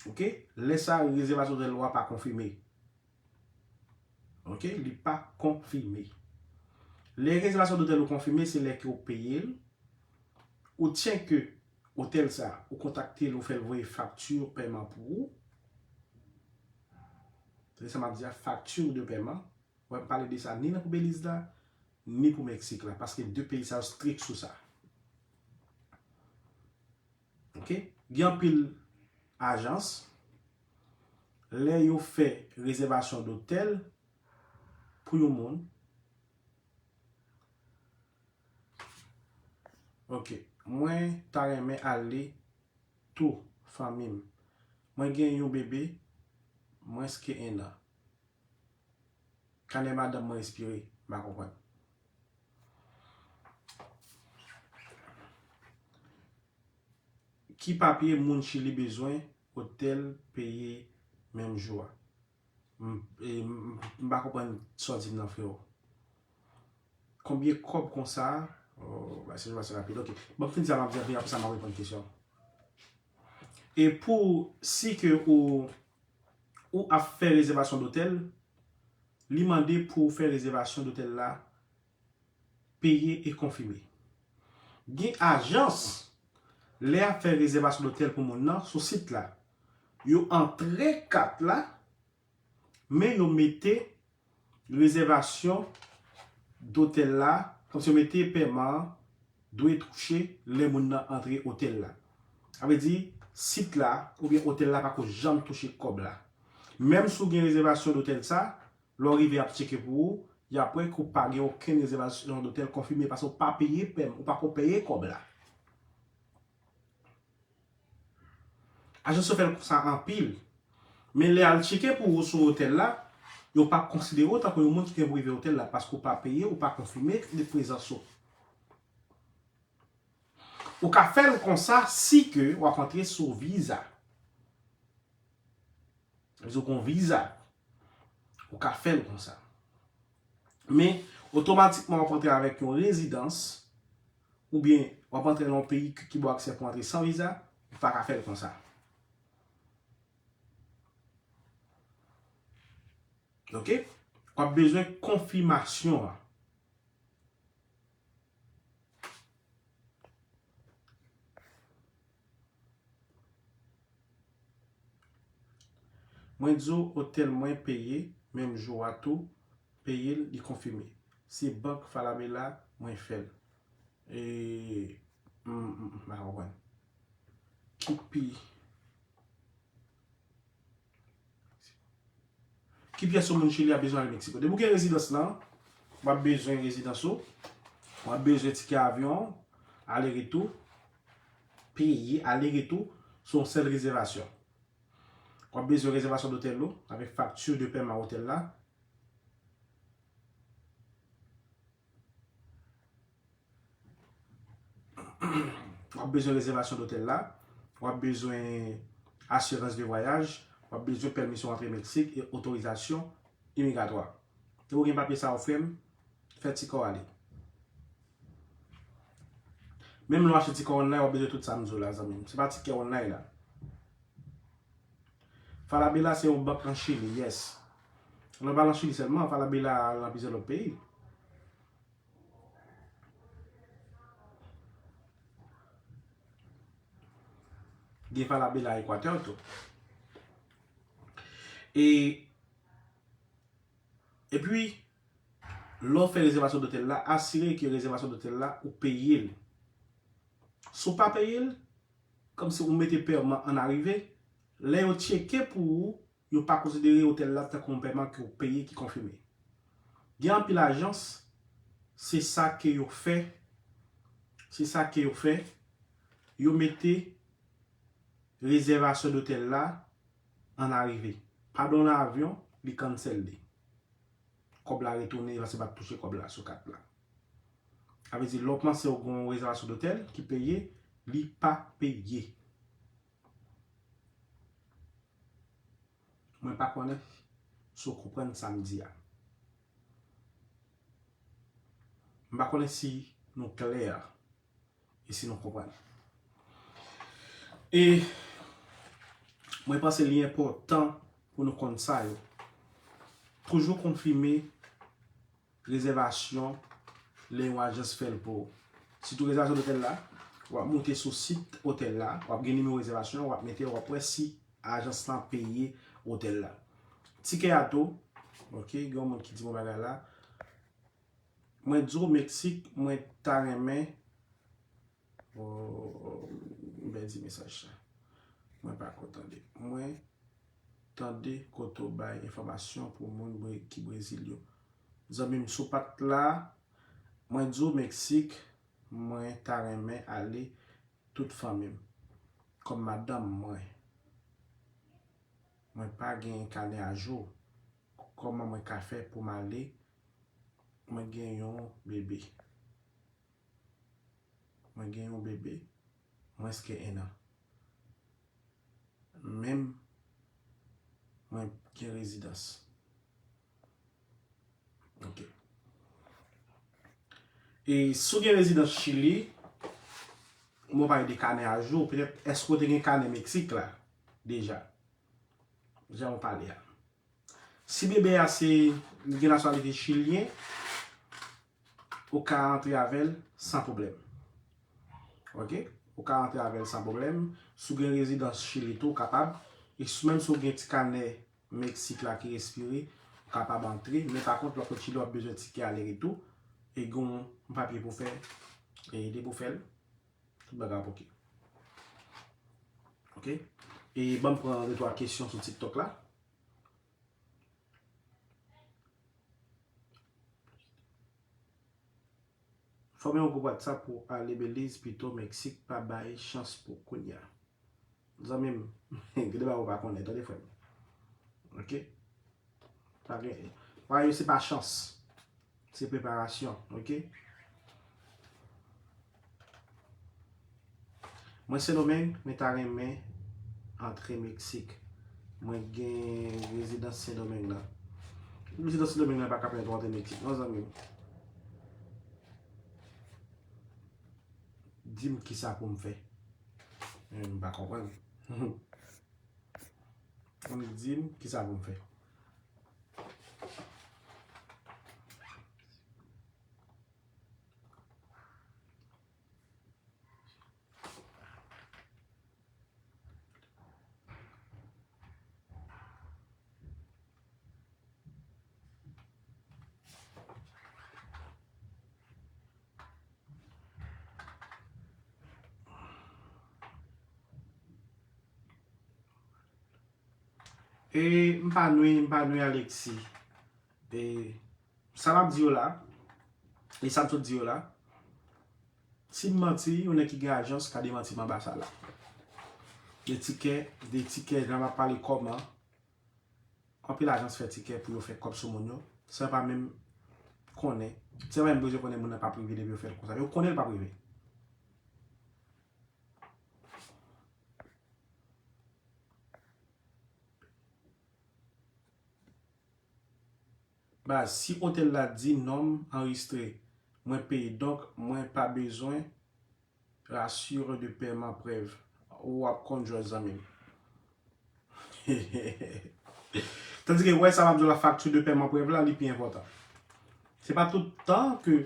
Oke? Lè sa, rezèvasyon dotèl ou a pa konfime. Oke? Li pa konfime. Lè rezèvasyon dotèl ou konfime, se lè ke ou peye l, ou tyen ke otèl sa, ou kontakte l, ou fè l voye fakti pèman pou ou. Se sa m ap di a, facture de paiement. Wè, m pale de sa ni nan pou Beliz la, ni pou Meksik la, paske de peyi sa yo strik sou sa. Oke? Gen anpil ajans, lè yo fè rezèvasyon dotèl pou yon moun, oke, mwen ta renmen ale tou fanmi m. Mwen gen yon bebe mwens ke en an. Kanè madanm mwen espire, m pa konprann. Ki papye moun Chili bezwen, otèl peye menm jou a? M, e, m, m pa konprann sa w di m nan, freo. Konbyen kòb konsa? Oh, ba, se, ba, se rapid. Oke. Ban m fin di sa, m ap di, apre sa, m ap reponn kesyon. E pou, si ke ou, ou ap fè rezèvasyon dotèl, li mande pou w fè rezèvasyon dotèl la, peye e konfime. Gen ajans, lè y ap fè rezèvasyon dotèl pou moun nan sou sit la, yo antre kat la, men yo mete rezèvasyon dotèl la, kòmsi yo mete pèman an dwe touche lè moun nan antre otèl la. Sa vle di, sit la oubyen otèl la pako janm touche kòb la. Menm si w gen rezèvasyon dotèl sa, lè w rive y ap tcheke pou ou, y ap wè ke w pa gen okenn rezèvasyon dotèl konfime paske w pa peye pèm, ou pako peye kòb la. Ajans yo fè l konsa anpil. Men lè y al tcheke pou ou sou otèl la, yo pa konsidere w tankou yon moun ki gen pou rive otèl la paske w pa peye, ou pa konfime de prezans ou. Ou ka fè l konsa si ke w ap antre sou viza. Sa vle di w gen yon viza. Ou ka fè l konsa. Men, otomatikman w ap antre avèk yon rezidans, oubyen w ap antre nan yon peyi ki, ki ba w aksè pou antre san viza, ou pa ka fè l konsa. Oke? W ap bezwen konfimasyon an. Mwen di w otèl mwen peye, menm jou a tou, peye l, li konfime. Se bank Falabella mwen fè l. E, m, m, m pa konprann. Ki pi, ki pyès yon moun Chili a bezwen al Meksiko? Depi w gen rezidans lan, w ap bezwen rezidans ou, w ap bezwen tikè avyon, ale retou, peye ale retou, se yon sèl rezèvasyon. W ap bezwen rezèvasyon dotèl ou, avèk fakti de pèman otèl la. W ap bezwen rezèvasyon dotèl la, w ap bezwen asirans de vwayaj, w ap bezwen pèmisyon antre Meksik e otorizasyon imigratwa. Depi w gen papye sa yo, frè m, fè tikè w ale. Menm lè w achte tikè w online, w ap bezwen tout sa m di w la, zanmi m. Se pa tikè w online la. Falabella se yon bank nan Chili, yes. Nan pa nan Chili sèlman, Falabella nan plizyè lòt peyi. Gen Falabella Ekwatè tou. E, epi, lè w fè rezèvasyon dotèl la, asire ke rezèvasyon dotèl la, ou peye l. Si w pa peye l, kòmsi ou mete pèman an arive, lè yo tcheke pou ou, yo pa konsidere otèl la tankou yon pèman ke w peye ki konfime. Gen anpil ajans, se sa ke yo fè, se sa ke yo fè, yo mete rezèvasyon dotèl la an arive. Padon nan avyon, li cancel li. Kòb la retounen, paske pa t touche kòb la sou kat la. Sa vle di, lè w panse w gen yon rezèvasyon dotèl ki peye, li pa peye. Mwen pa konnen si w konprann sa m di a. M pa konnen si nou klè e si nou konprann. E mwen panse li enpòtan pou nou konn sa yo. Toujou konfime rezèvasyon lè yon ajans fè l pou ou. Sitou rezèvasyon dotèl la, w ap moute sou sit otèl la, w ap gen nimewo rezèvasyon, w ap mete, w ap wè si ajans lan peye otèl la. Tikè a tou, ok, gen yon moun ki di m yon bagay la. Mwen di w Meksik, mwen ta renmen Oh, m pèdi mesaj sa. Mwen pa ko tande. Mwen tande kote w bay enfòmasyon pou moun Bre- ki Brezil yo. Zanmi m, si w pa t la, mwen di w Meksik, mwen ta renmen ale tout fanmi m. Kòm madanm mwen, mwen pa gen kanè a jou. Kòman mwen ka fè pou m ale? Mwen gen yon bebe. Mwen gen yon bebe mwens ke en an. Menm mwen gen rezidans. Ok. E si w gen rezidans Chili, mwen pale de kanè a jou, petèt, èske w te gen kanè Meksik la deja? Jan w pale a. Si bebe a se, li gen nasyonalite chilyen, ou ka antre avè l san pwoblèm. Ok? Ou ka antre avè l san pwoblèm. Si w gen rezidans Chili tou, ou kapab. E si, menm si w gen ti kanè Meksik la ki espire, ou kapab antre. Men pa kont, lè w sot Chili, w ap bezwen tikè ale retou. E gen yon papye pou fè, e depi w fè l, tout bagay ap ok. Ok? E ban m pran de twa kesyon sou TikTok la. Fòme yon gwoup WhatsApp pou ale Belize pito, Meksik pa bay chans pou kounya. Zanmi m, gen de bagay ou pa konnen, tande frè m. Ok? Pa gen, bagay yo se pa chans. Se preparasyon, ok? Mwen Sendomeng, mwen ta renmen antre Meksik. Mwen gen rezidans Sendomeng nan. Rezidans Sendomeng nan pa ka pèmèt ou antre Meksik, non, zanmi m. Di m kisa pou m fè. M pa konprann. Ann di m kisa pou m fè. E m pa nwi, m pa nwi Alexis. E sa m ap di yo la, e sa m sot di yo la, si m manti, yon nèg ki gen ajans ka demanti m anba sa la. De tikè, de tikè, jan m ap pale kòman, anpil ajans fè tikè pou yo fè kòb sou moun yo, san yo pa menm konnen, san yo pa menm bezwen konnen moun nan p ap rive depi yo fè l konsa. Yo konnen l p ap rive. Baz, si otèl la di non m anrejistre, mwen peye, donk mwen pa bezwen assurance de paiement prèv. Ou ap konn jwèt zanmi m. Tandike, wè sa m ap di w la, facture de paiement prèv la, li pi enpòtan. Se pa tout tan ke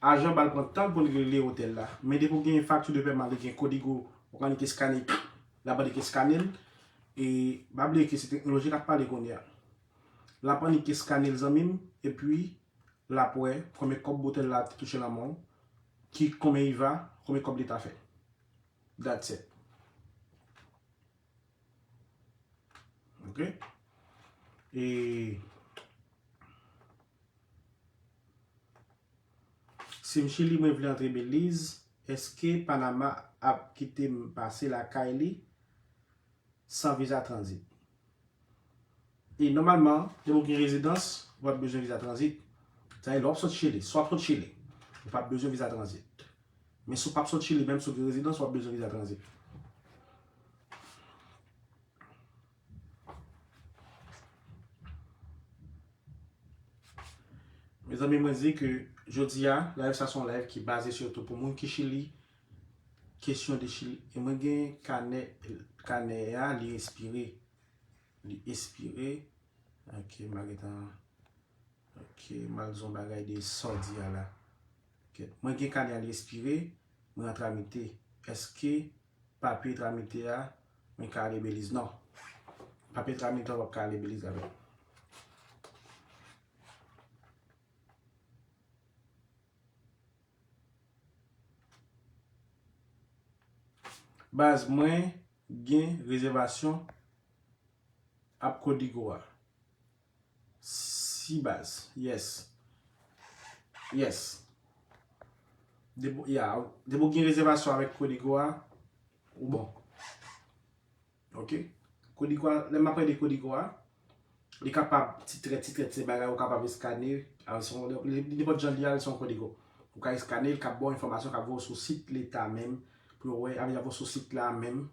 ajan ba l pran tan pou l rele otèl la. Men depi w gen facture de paiement, li gen Codigo, ou ka annik eskane, l ap annik eskane l. E pa bliye ke se teknoloji k ap pale kounye a. L ap annik eskane l, zanmi m, epi l ap wè konbyen kòb otèl la te touche nan men w, ki, konbyen IVA, konbyen kòb li ta fè. That's it. Ok? E si m Chili, mwen vle antre Beliz, èske Panama ap kite m pase lakay li san viza tranzit? E nòmalman, depi w gen rezidans, ou p ap bezwen viza tranzit. Sa vle di, lè w ap sot Chili, si w ap sot Chili, ou p ap bezwen viza tranzit. Men si w p ap sot Chili, menm si w gen rezidans, w ap bezwen viza tranzit. Mezanmi, mwen di ke jodi a, live sa se yon live ki baze sitou pou moun ki Chili, kesyon de Chili. E mwen gen kanè, kanè a, li espire. Li espire. Ok, m pa gentan. Ok, m al di yon bagay de sa w di a la. Ok, mwen gen kanè a, li espire, mwen an tramite. Èske papye tramite a, mwen ka ale Beliz? Non. Papye tramite a, w p ap ka ale Beliz avè l. Baz, mwen gen rezèvasyon ap Codigo a. Si baz, yes. Yes. Depi, ya, depi w gen rezèvasyon avèk Codigo a, ou bon. Ok? Codigo a, lè m ap pale de Codigo a, li kapab ti trèt, ti trèt, se bagay ou kapab eskane, a, se yon, li, nenpòt jan li a, li se yon Codigo. Ou ka eskane, li ka ba w enfòmasyon, ka voye w sou sit leta menm, pou yo wè, a vle di, voye w sou sit la menm.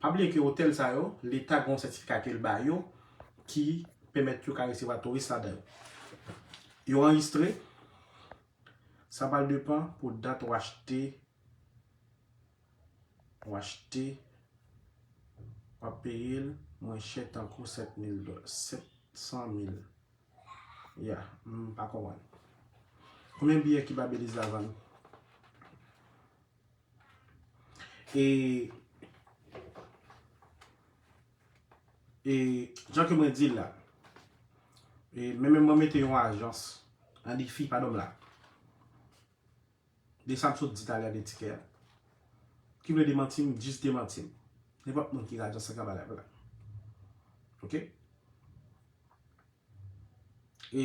Pa bliye ke otèl sa yo, leta gen yon sètifika ke l ba yo, ki pèmèt yo ka resevwa touris ladan yo. Yo anrejistre, sa pral depann pou dat w achte, w achte, w ap peye l mwen chè tankou sèt mil dola, sèt san mil. Ya, m pa konprann. Konbyen biyè ki ba Beliz la vann? E, e, jan ke mwen di l la, e, men menm mwen mete yon ajans, an difi, padon m la. De sa m sot di talè de tikè a. Ki vle demanti m, jis demanti m. Nenpòt moun ki gen ajans sa ka ba live la. Ok? E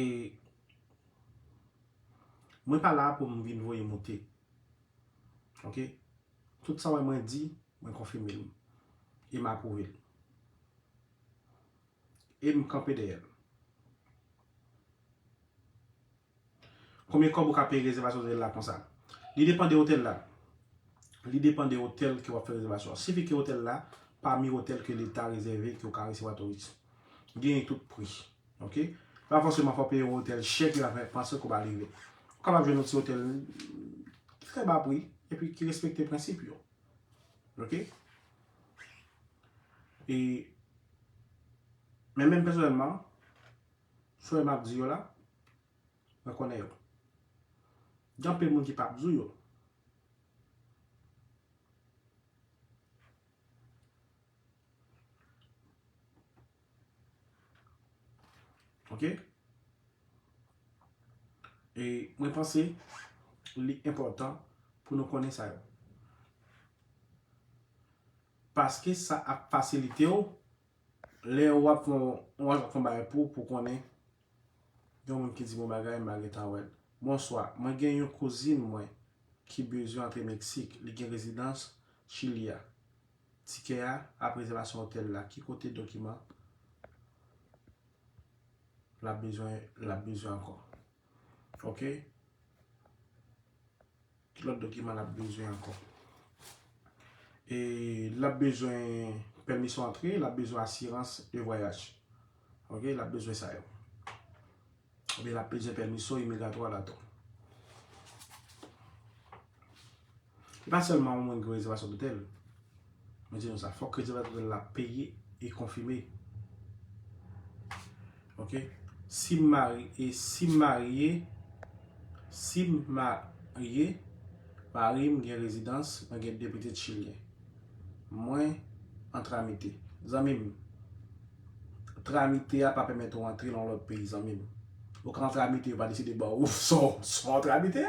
mwen pa la pou m vin voye moute. Ok? Tout sa w wè mwen di, mwen konfime l. E m apwouve l. E m kanpe dèyè l. Konbyen kòb ou ka peye rezèvasyon otèl la konsa? Li depann de otèl la. Li depann de otèl ke w ap fè rezèvasyon an. Sifi ke otèl la, pami otèl ke leta rezève, ke w ka resevwa touris. Genyen tout pri. Ok? Pa fòseman fò w peye yon otèl chè ki va fè panse ke w pa rive. Ou kapab jwenn yon ti otèl ki trè ba pri, epi ki respekte prensip yo. Ok? E, men menm pèsonèlman, sa m ap di yo la, mwen konnen yo. Gen anpil moun ki p ap di w yo. Ok? E mwen panse li enpòtan pou nou konnen sa yo. Paske sa ap fasilite w Lè w ap fè yon, w ap fè yon bagay pou, pou konnen, gen yon moun ki di m yon bagay, m pa gentan wè l. Bonswa, mwen gen yon kouzin mwen ki bezwen antre Meksik. Li gen rezidans Chili a. Tikè a ap rezèvasyon otèl la. Ki kote dokiman l ap bezwen, l ap bezwen ankò? Ok. Ki lòt dokiman l ap bezwen ankò? E l ap bezwen pèmisyon antre, l ap bezwen asirans de vwayaj. Ok, l ap bezwen sa yo. Oubyen l ap bezwen pèmisyon imigratwa la tou. E pa sèlman yon moun gen rezèvasyon dotèl. Mwen di nou sa, fòk rezèvatè dotèl la peye e konfime. Ok? Si m mari-, e si m marye, si m marye, mari m gen rezidans, mwen gen de pitit chilyen. Mwen an tramite. Zanmi m, tramite a pa pèmèt ou antre nan lòt peyi, zanmi m. Ou ka an tramite, yo pa deside ba ou son, son tramite.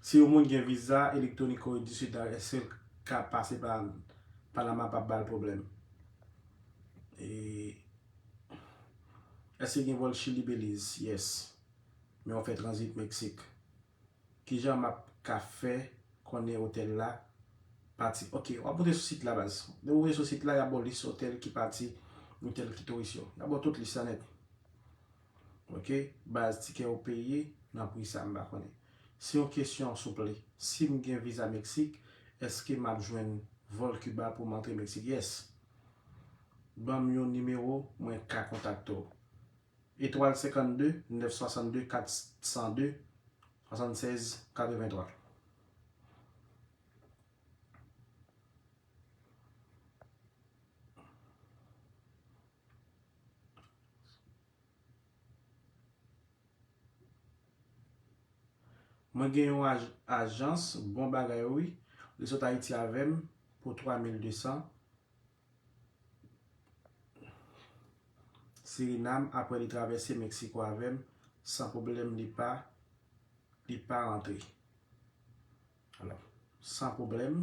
Si yon moun gen viza elektwonik Kore di Sid la, èske l ka pase pa Panama, p ap ba l pwoblèm? E, èske gen vòl Chili, Belize? Yes. Men w fè tranzit Meksik. Kijan m ap ka fè konnen otèl la pati? Ok, w ap moute sou sit la, baz. Lè w moute sou sit la, y ap ba w lis otèl ki pati, otèl ki touris yo. Y ap ba w tout lis la nèt. Ok, baz, tikè ou peye nan pri sa, m pa konnen. Se yon kesyon, souple. Si m gen viza Meksik, èske m ap jwenn vòl Kiba pou m antre Meksik? Yes. Ban m yon nimewo, mwen ka kontakte w. Etwal senkannde, nèf swasannde, kat san de, swasannsèz, katrevenntwa. Mwen gen yon aj-, ajans, bon bagay wi. Li sot Ayiti avè m pou twa mil de san. Sirinam, apre li travèse Meksiko avè m, san pwoblèm, li pa, li pa rantre. Alò, san pwoblèm.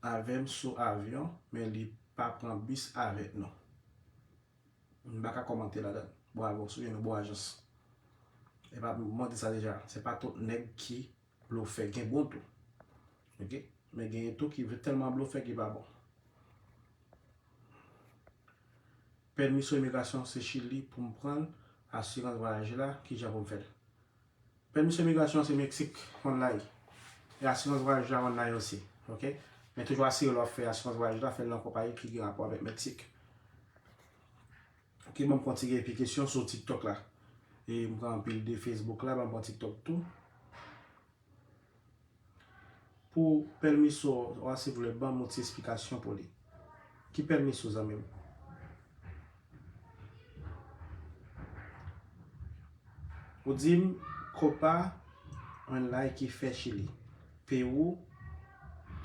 Avè m sou avyon, men li pa pran bis avèk nou. M pa ka kòmante ladan. Bravo, sou yon bon ajans. E pa, mwen di sa deja, se pa tout nèg ki blofè, gen bon tou. Ok? Men genyen tou ki tèlman blofè ki pa bon. Pèmisyon imigrasyon se Chili pou m pran l, asirans vwayaj la, kijan pou m fè l? Pèmisyon imigrasyon se Meksik, online. E asirans vwayaj la online osi. Ok? Men toujou asire lè w ap fè asirans vwayaj la, fè l nan konpayi ki gen rapò avèk Meksik. Ok, ban m kontinye epi kesyon sou TikTok la. E m pran anpil de Facebook la, ban m pran TikTok tou. Pou pèmisyon an, silvouplè, ban m yon ti esplikasyon pou li. Ki pèmisyon, zanmi m? Ou di m Copa Online ki fè Chili. Pewou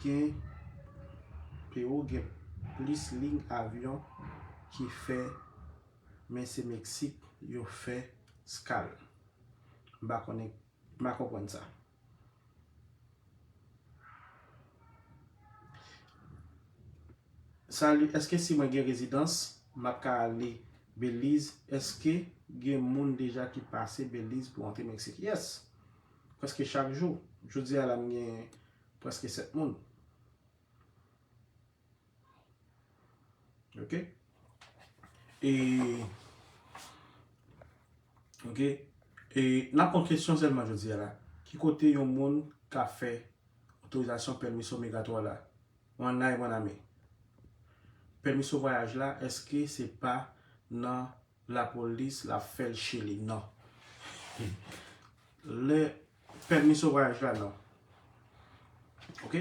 gen, Pewou gen plis liy avyon ki fè, men se Meksik yo fè skal. M pa konnen, m pa konprann sa. Salut, èske si mwen gen rezidans, m ap ka ale Beliz? Èske gen moun deja ki pase Beliz pou antre Meksik? Yes. Prèske chak jou. Jodi a la, m gen prèske sèt moun. Ok? E, ok? E n ap pran kesyon sèlman jodi a la. Ki kote yon moun ka fè otorizasyon pèmisyon migratwa la? Online, mon ami. Pèmisyon vwayaj la, èske se pa nan lapolis l ap fè l Chili? Non. Lè pèmisyon vwayaj la, non. Ok?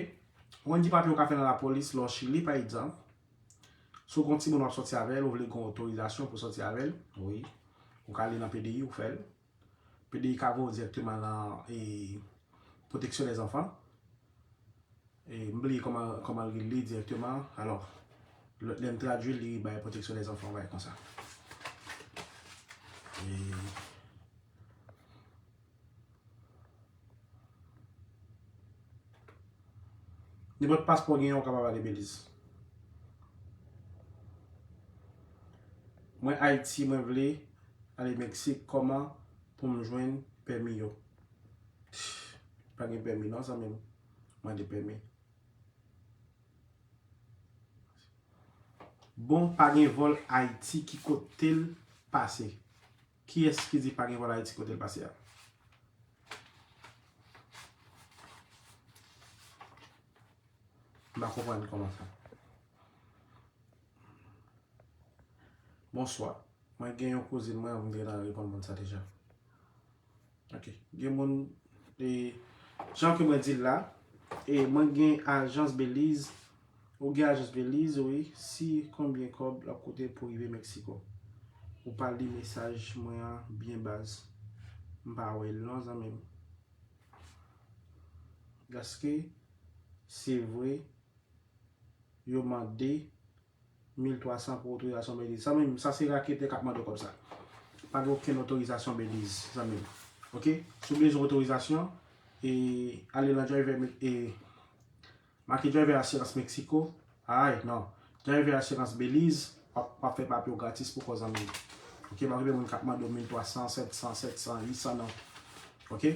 Ou konn ki papye ou ka fè nan lapolis lè w Chili, pa egzanp. Si w gen yon timoun w ap sòti avè l, ou vle gen yon otorizasyon pou sòti avè l, wi. Ou ka ale nan P D I, ou fè l. P D I ka voye w dirèkteman nan, e, Protection des Enfants. E, m bliye kòman, kòman l rele direkteman. Alò, lè, lè m tradui l, li bay Protection des Enfants, bay konsa. E, Nenpòt paspò w genyen, ou kapab ale Beliz. Mwen Ayiti, mwen vle ale Meksik, kòman pou m jwenn pèmi yo? Pa gen pèmi non, zanmi m. Mande pèmi. Bon, pa gen vòl Ayiti, ki kote l pase? Kiyès ki di pa gen vòl Ayiti kote l pase a? M pa konprann kòman sa. Bonswa. Mwen gen yon kouzin mwen, m te gentan reponn moun sa deja. Ok. Gen moun, e, jan ke mwen di l la, e, mwen gen ajans Beliz, ou gen ajans Beliz, wi, si konbyen kòb l ap koute pou rive Meksiko? Ou pa li mesaj mwen an byen baz. M pa wè l non, zanmi m. Gaske, se vre, yo mande mil twa san pou otorizasyon Beliz. Sa menm, sa se raketè k ap mande w kòb sa. Pa gen okenn otorizasyon Beliz, zanmi m. Ok? Si w bezwen otorizasyon, e, ale nan Driver, e, make Driver Assurance Mexico. Ay, non. Driver Assurance Beliz, w ap, w ap fè papye w gratis pou kò zanmi m. Ok? Pa okipe moun k ap mande w mil twa san, sèt san, sèt san, uit san, non. Ok?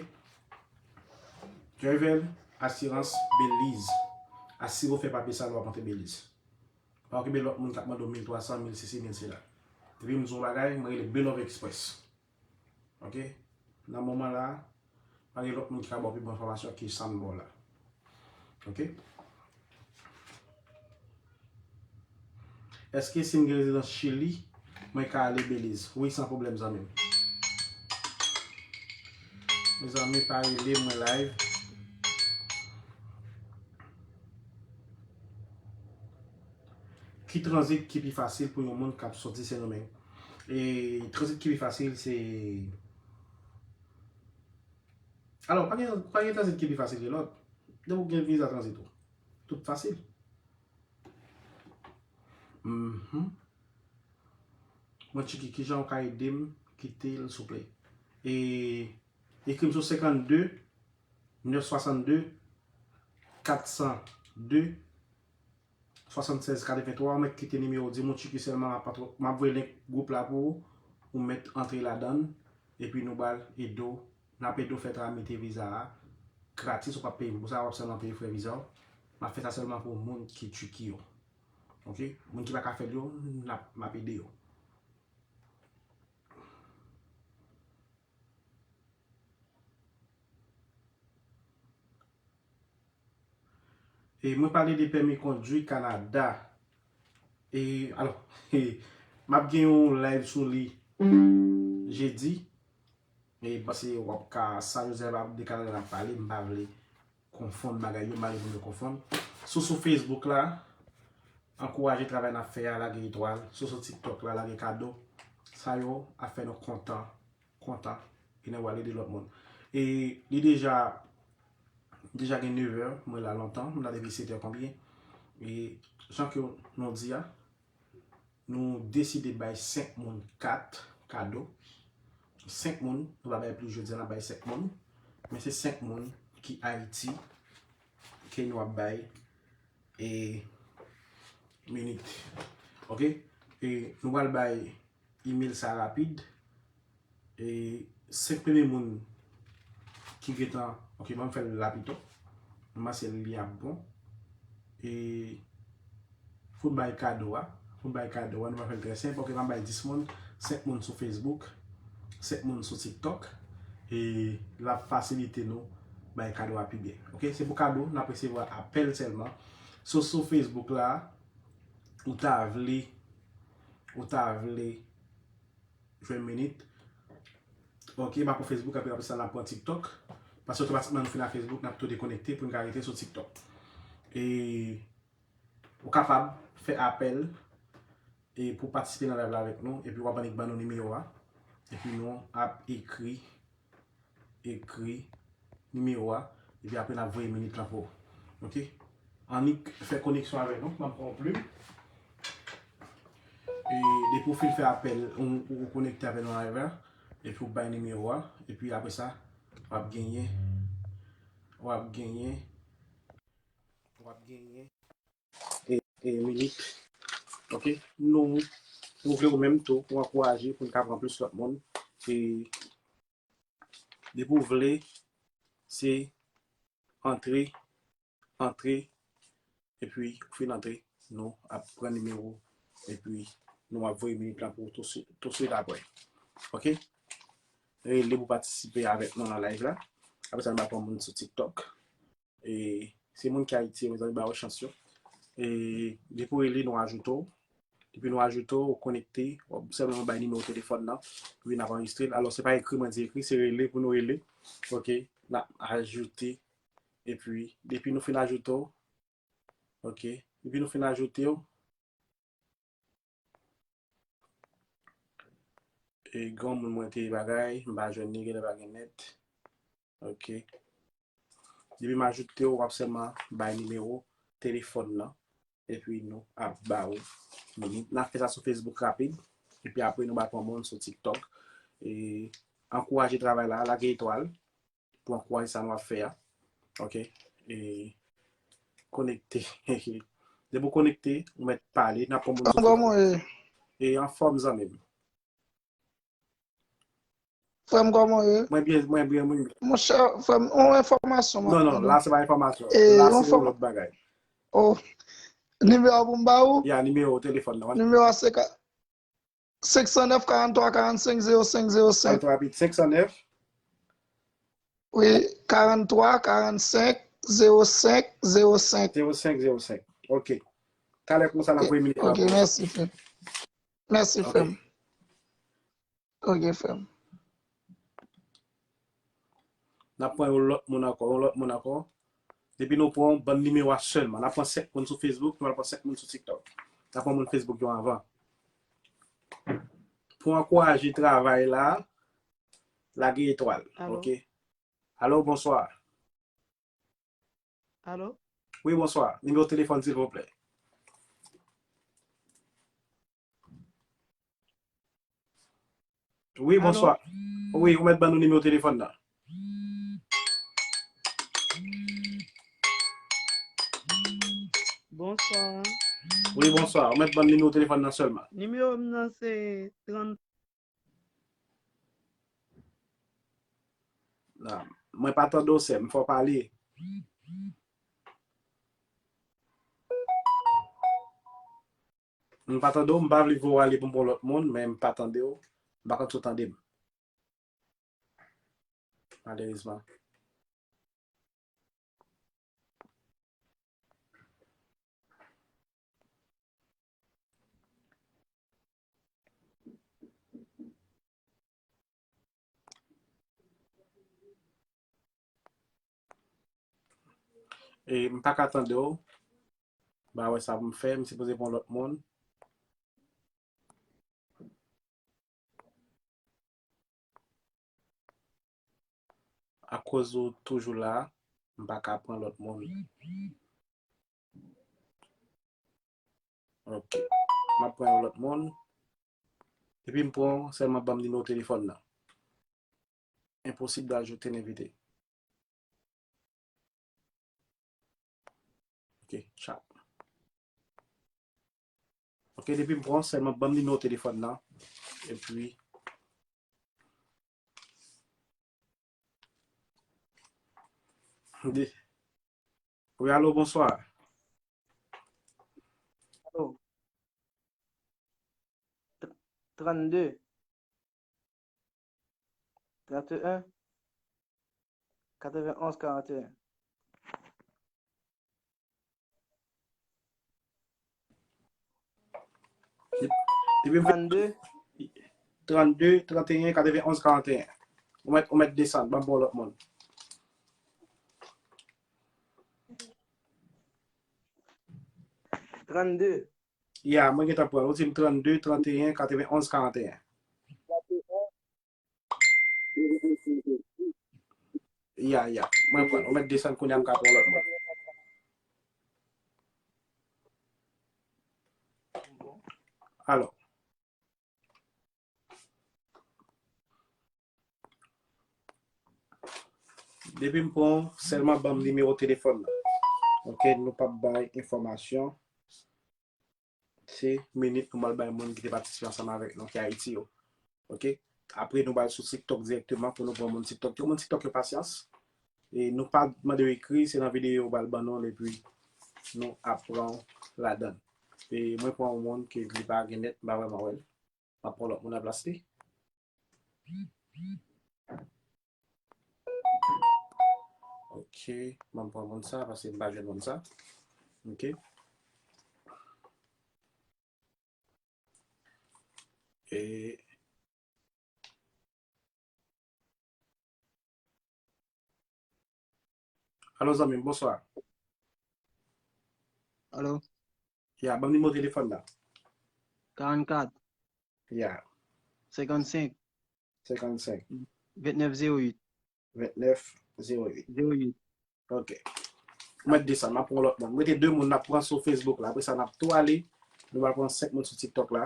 Driver Assurance Beliz. Asire w fè papye sa lè w ap antre Beliz. Pa okipe lòt moun k ap mande w mil twa san, mil sesi, mil sela. Depi m di w yon bagay, mwen rele Belove Express. Ok? Nan moman la, pa gen lòt moun ki ka ba w pi bon enfòmasyon ke sa m ba w la. Ok? Èske si m gen rezidans Chili, mwen ka ale Beliz? Wi, san pwoblèm, zanmi m. Mezanmi, pa rele mwen live. Ki tranzit ki pi fasil pou yon moun k ap soti Sendomeng? E tranzit ki pi fasil, se, alò, pa gen, pa gen tranzit ki pi fasil ke lòt. Depi w gen viza tranzit ou, tout fasil. Mhm. Mwen Tchiki, kijan w ka ede m kite l, souple? E ekri m sou senkannde, nèf swasannde, katsannde, swasannsèz katreventwa, ou mèt kite nimewo w, di m Tchiki sèlman, m ap, m ap voye link gwoup la pou ou, ou mèt antre ladan l, epi nou pral ede w, n ap ede w fè tramite viza a gratis, ou p ap peye pou sa, w ap sèlman peye frè viza w. M ap fè sa sèlman pou moun ki Tchiki yo. Ok? Moun ki pa ka fè l yo, n ap, m ap ede yo. E mwen pale de pèmi kondwi Kanada. E, alò, m ap gen yon live sou li jedi. E pase w ap ka, sa Joseph ap de Kanada n ap pale, m pa vle konfonn bagay yo, m pa vle moun yo konfonn. Si w sou Facebook la, ankouraje travay n ap fè a, lage etwal. Si w sou TikTok la, lage kado. Sa yo ap fè nou kontan, kontan. Gen lè w al ede lòt moun. E li deja, deja gen nevè, mwen la lontan, m la depi setè konbyen. E jan ke nou di a, nou deside bay senk moun kat kado. Senk moun, nou pa bay plis jodi a, n ap bay senk moun. Men se senk moun ki Ayiti ke nou ap bay, e, minit. Ok? E nou pral bay email sa rapid. E senk premye moun ki gentan, ok, ban m fè l la pito. M panse li ap bon. E pou n bay kado a, pou n bay kado a, nou va fè l trè senp. Ok, ban m bay dis moun, senk moun sou Facebook, senk moun sou TikTok. E l ap fasilite nou bay kado a pi byen. Ok, se pou kado, n ap resevwa apèl sèlman. So, sou Facebook la, ou ta vle, ou ta vle jwenn minit. Ok, m ap pran Facebook, apre, apre sa, n ap pran TikTok. Paske otomatikman nou fin ak Facebook, n ap tou dekonekte pou n ka rete sou TikTok. E ou kapab fè apèl e pou patisipe nan live la avèk nou, epi w ap annik ban nou nimewo a. Epi nou ap ekri, ekri nimewo a, epi apre n ap voye minit lan pou ou. Ok? Annik fè koneksyon avèk nou, m ap pran yon plim. E depi w fin fè apèl, ou, ou konekte avè nou nan live la, epi w bay nimewo a, epi apre sa, w ap genyen, w ap genyen, w w ap genyen e, e minit. Ok? Nou, nou vle ou menm tou, pou ankouraje, pou n ka pran plis lòt moun. E depi w vle, se antre, antre, epi ou fin antre, nou ap pran nimewo, epi nou ap voye minit lan pou ou touswit, touswit apre. Ok? Rele pou patisipe avèk nou nan live la. Apre sa, nou ap pran moun sou TikTok. E se moun ki Ayiti yo, mezanmi, ba yo chans yo. E depi w rele, nou ajoute w. Depi nou ajoute w, ou konekte, w ap sèlman bay nimewo telefòn nan, epi n ap anrejistre l. Alò, se pa ekri mwen di ekri, se rele pou nou rele. Ok, n ap ajoute. Epi, depi nou fin ajoute w, ok, depi nou fin ajoute w, e granmoun mwen te bagay, m pa jwenn li, genlè pa gen nèt. Ok. Depi m ajoute w, w ap sèlman bay nimewo telefòn nan. Epi nou ap ba ou minit. N ap fè sa sou Facebook rapid. Epi apre nou ba pran moun sou TikTok. E ankouraje travay la, lage etwal pou ankouraje sa nou ap fè a. Ok. E konekte. Depi w konekte, ou mèt pale. N ap pran moun sou Facebook. Kòman w ye? E anfòm, zanmi m. Frè m, kòman w ye? Mwen byen, mwen byen, mwen byen. Monchè, frè m, yon enfòmasyon m ap mande w. Non, non, la se pa enfòmasyon. E, la se yon lòt bagay. Oh. Nimewo a pou m ba ou? Ya, nimewo telefòn nan. Nimewo a se ka-, senk san nèf, karant twa, karant senk, zewo senk, zewo senk. Al twò rapid, senk san nèf. Wi, karant twa, karant senk, zewo senk, zewo senk. Zewo senk, zewo senk. Ok. Talè konsa n ap voye minit la. Ok, mèsi, frè m. Mèsi, frè m. Ok, frè m. N ap pran yon lòt moun ankò, yon lòt moun ankò. Depi nou pran yon bann nimewo a sèlman. N ap pran sèt moun sou Facebook, nou pral pran sèt moun sou TikTok. N ap pran moun Facebook yo anvan. Pou ankouraje travay la, lage etwal. Alo? Ok. Alo, bonswa. Alo? Wi, bonswa. Nimewo telefòn, silvouplè. Wi, bonswa. Wi, ou mèt ban nou nimewo telefòn nan. Bonswa. Wi, bonswa. Ou mèt ban nimewo telefòn nan sèlman. Nimewo m nan se trant. Mwen pa tande w, sè m, fò w pale. M pa tande w, m pa vle voye w ale pou m pran lòt moun, men m pa tande w. M pa konn si w tande m. Malerezman. E, m pa ka tande w. Ba wè sa pou m fè, m sipoze pran lòt moun. Akoz ou toujou la, m pa ka pran lòt moun. Ok. M ap pran yon lòt moun. Depi m pran, sèlman ban m nimewo telefòn nan. Impossible d'ajouter l'invité. Ok, chat. Ok, depi m pran, sèlman ban m nimewo telefòn nan. Epi, de-, wi, alo, bonswa. Alo. Tr-, trannde. Trannde. Katrevenn onz karannteyen. Trannde. Trannde, trannteyen, katrevenn onz karannteyen. Ou mèt, ou mèt desann, ban m pran lòt moun. Trannde. Ya, mwen gentan pran l. Ou di m trannde, trannteyen, katrevenn onz karannteyen. Ya, ya. Mwen pran l. Ou mèt desann kounye a, m ka pran lòt moun. Alò. Depi m pran w, sèlman ban m nimewo telefòn nan. Ok, nou p ap bay enfòmasyon. Se minit nou pral bay moun ki te patisipe ansanm avèk nou, ki Ayiti yo. Ok? Apre, nou pral sou TikTok dirèkteman pou nou pran moun TikTok yo. Moun TikTok yo pasyans. E nou pa mande yo ekri, se nan videyo yo pral ban nou l, epi nou ap pran w ladan l. E mwen pran yon moun ke li pa gen nèt, m pa vrèman wè l. M ap pran lòt moun nan plas li. Ok, ban m pran moun sa, paske m pa jwenn moun sa. Ok. E Alo, zanmi m, bonswa. Alo, Ya, ban m nimewo telefòn la. karannkat, Ya, senkannsenk, senkannsenk, vennèf zewo uit, vennèf zewo uit. zewo uit. Ok. Ou mèt desann, m ap pran lòt moun. M rete de moun, n ap pran sou Facebook la. Apre sa, n ap tou ale. Nou va pran senk moun sou TikTok la.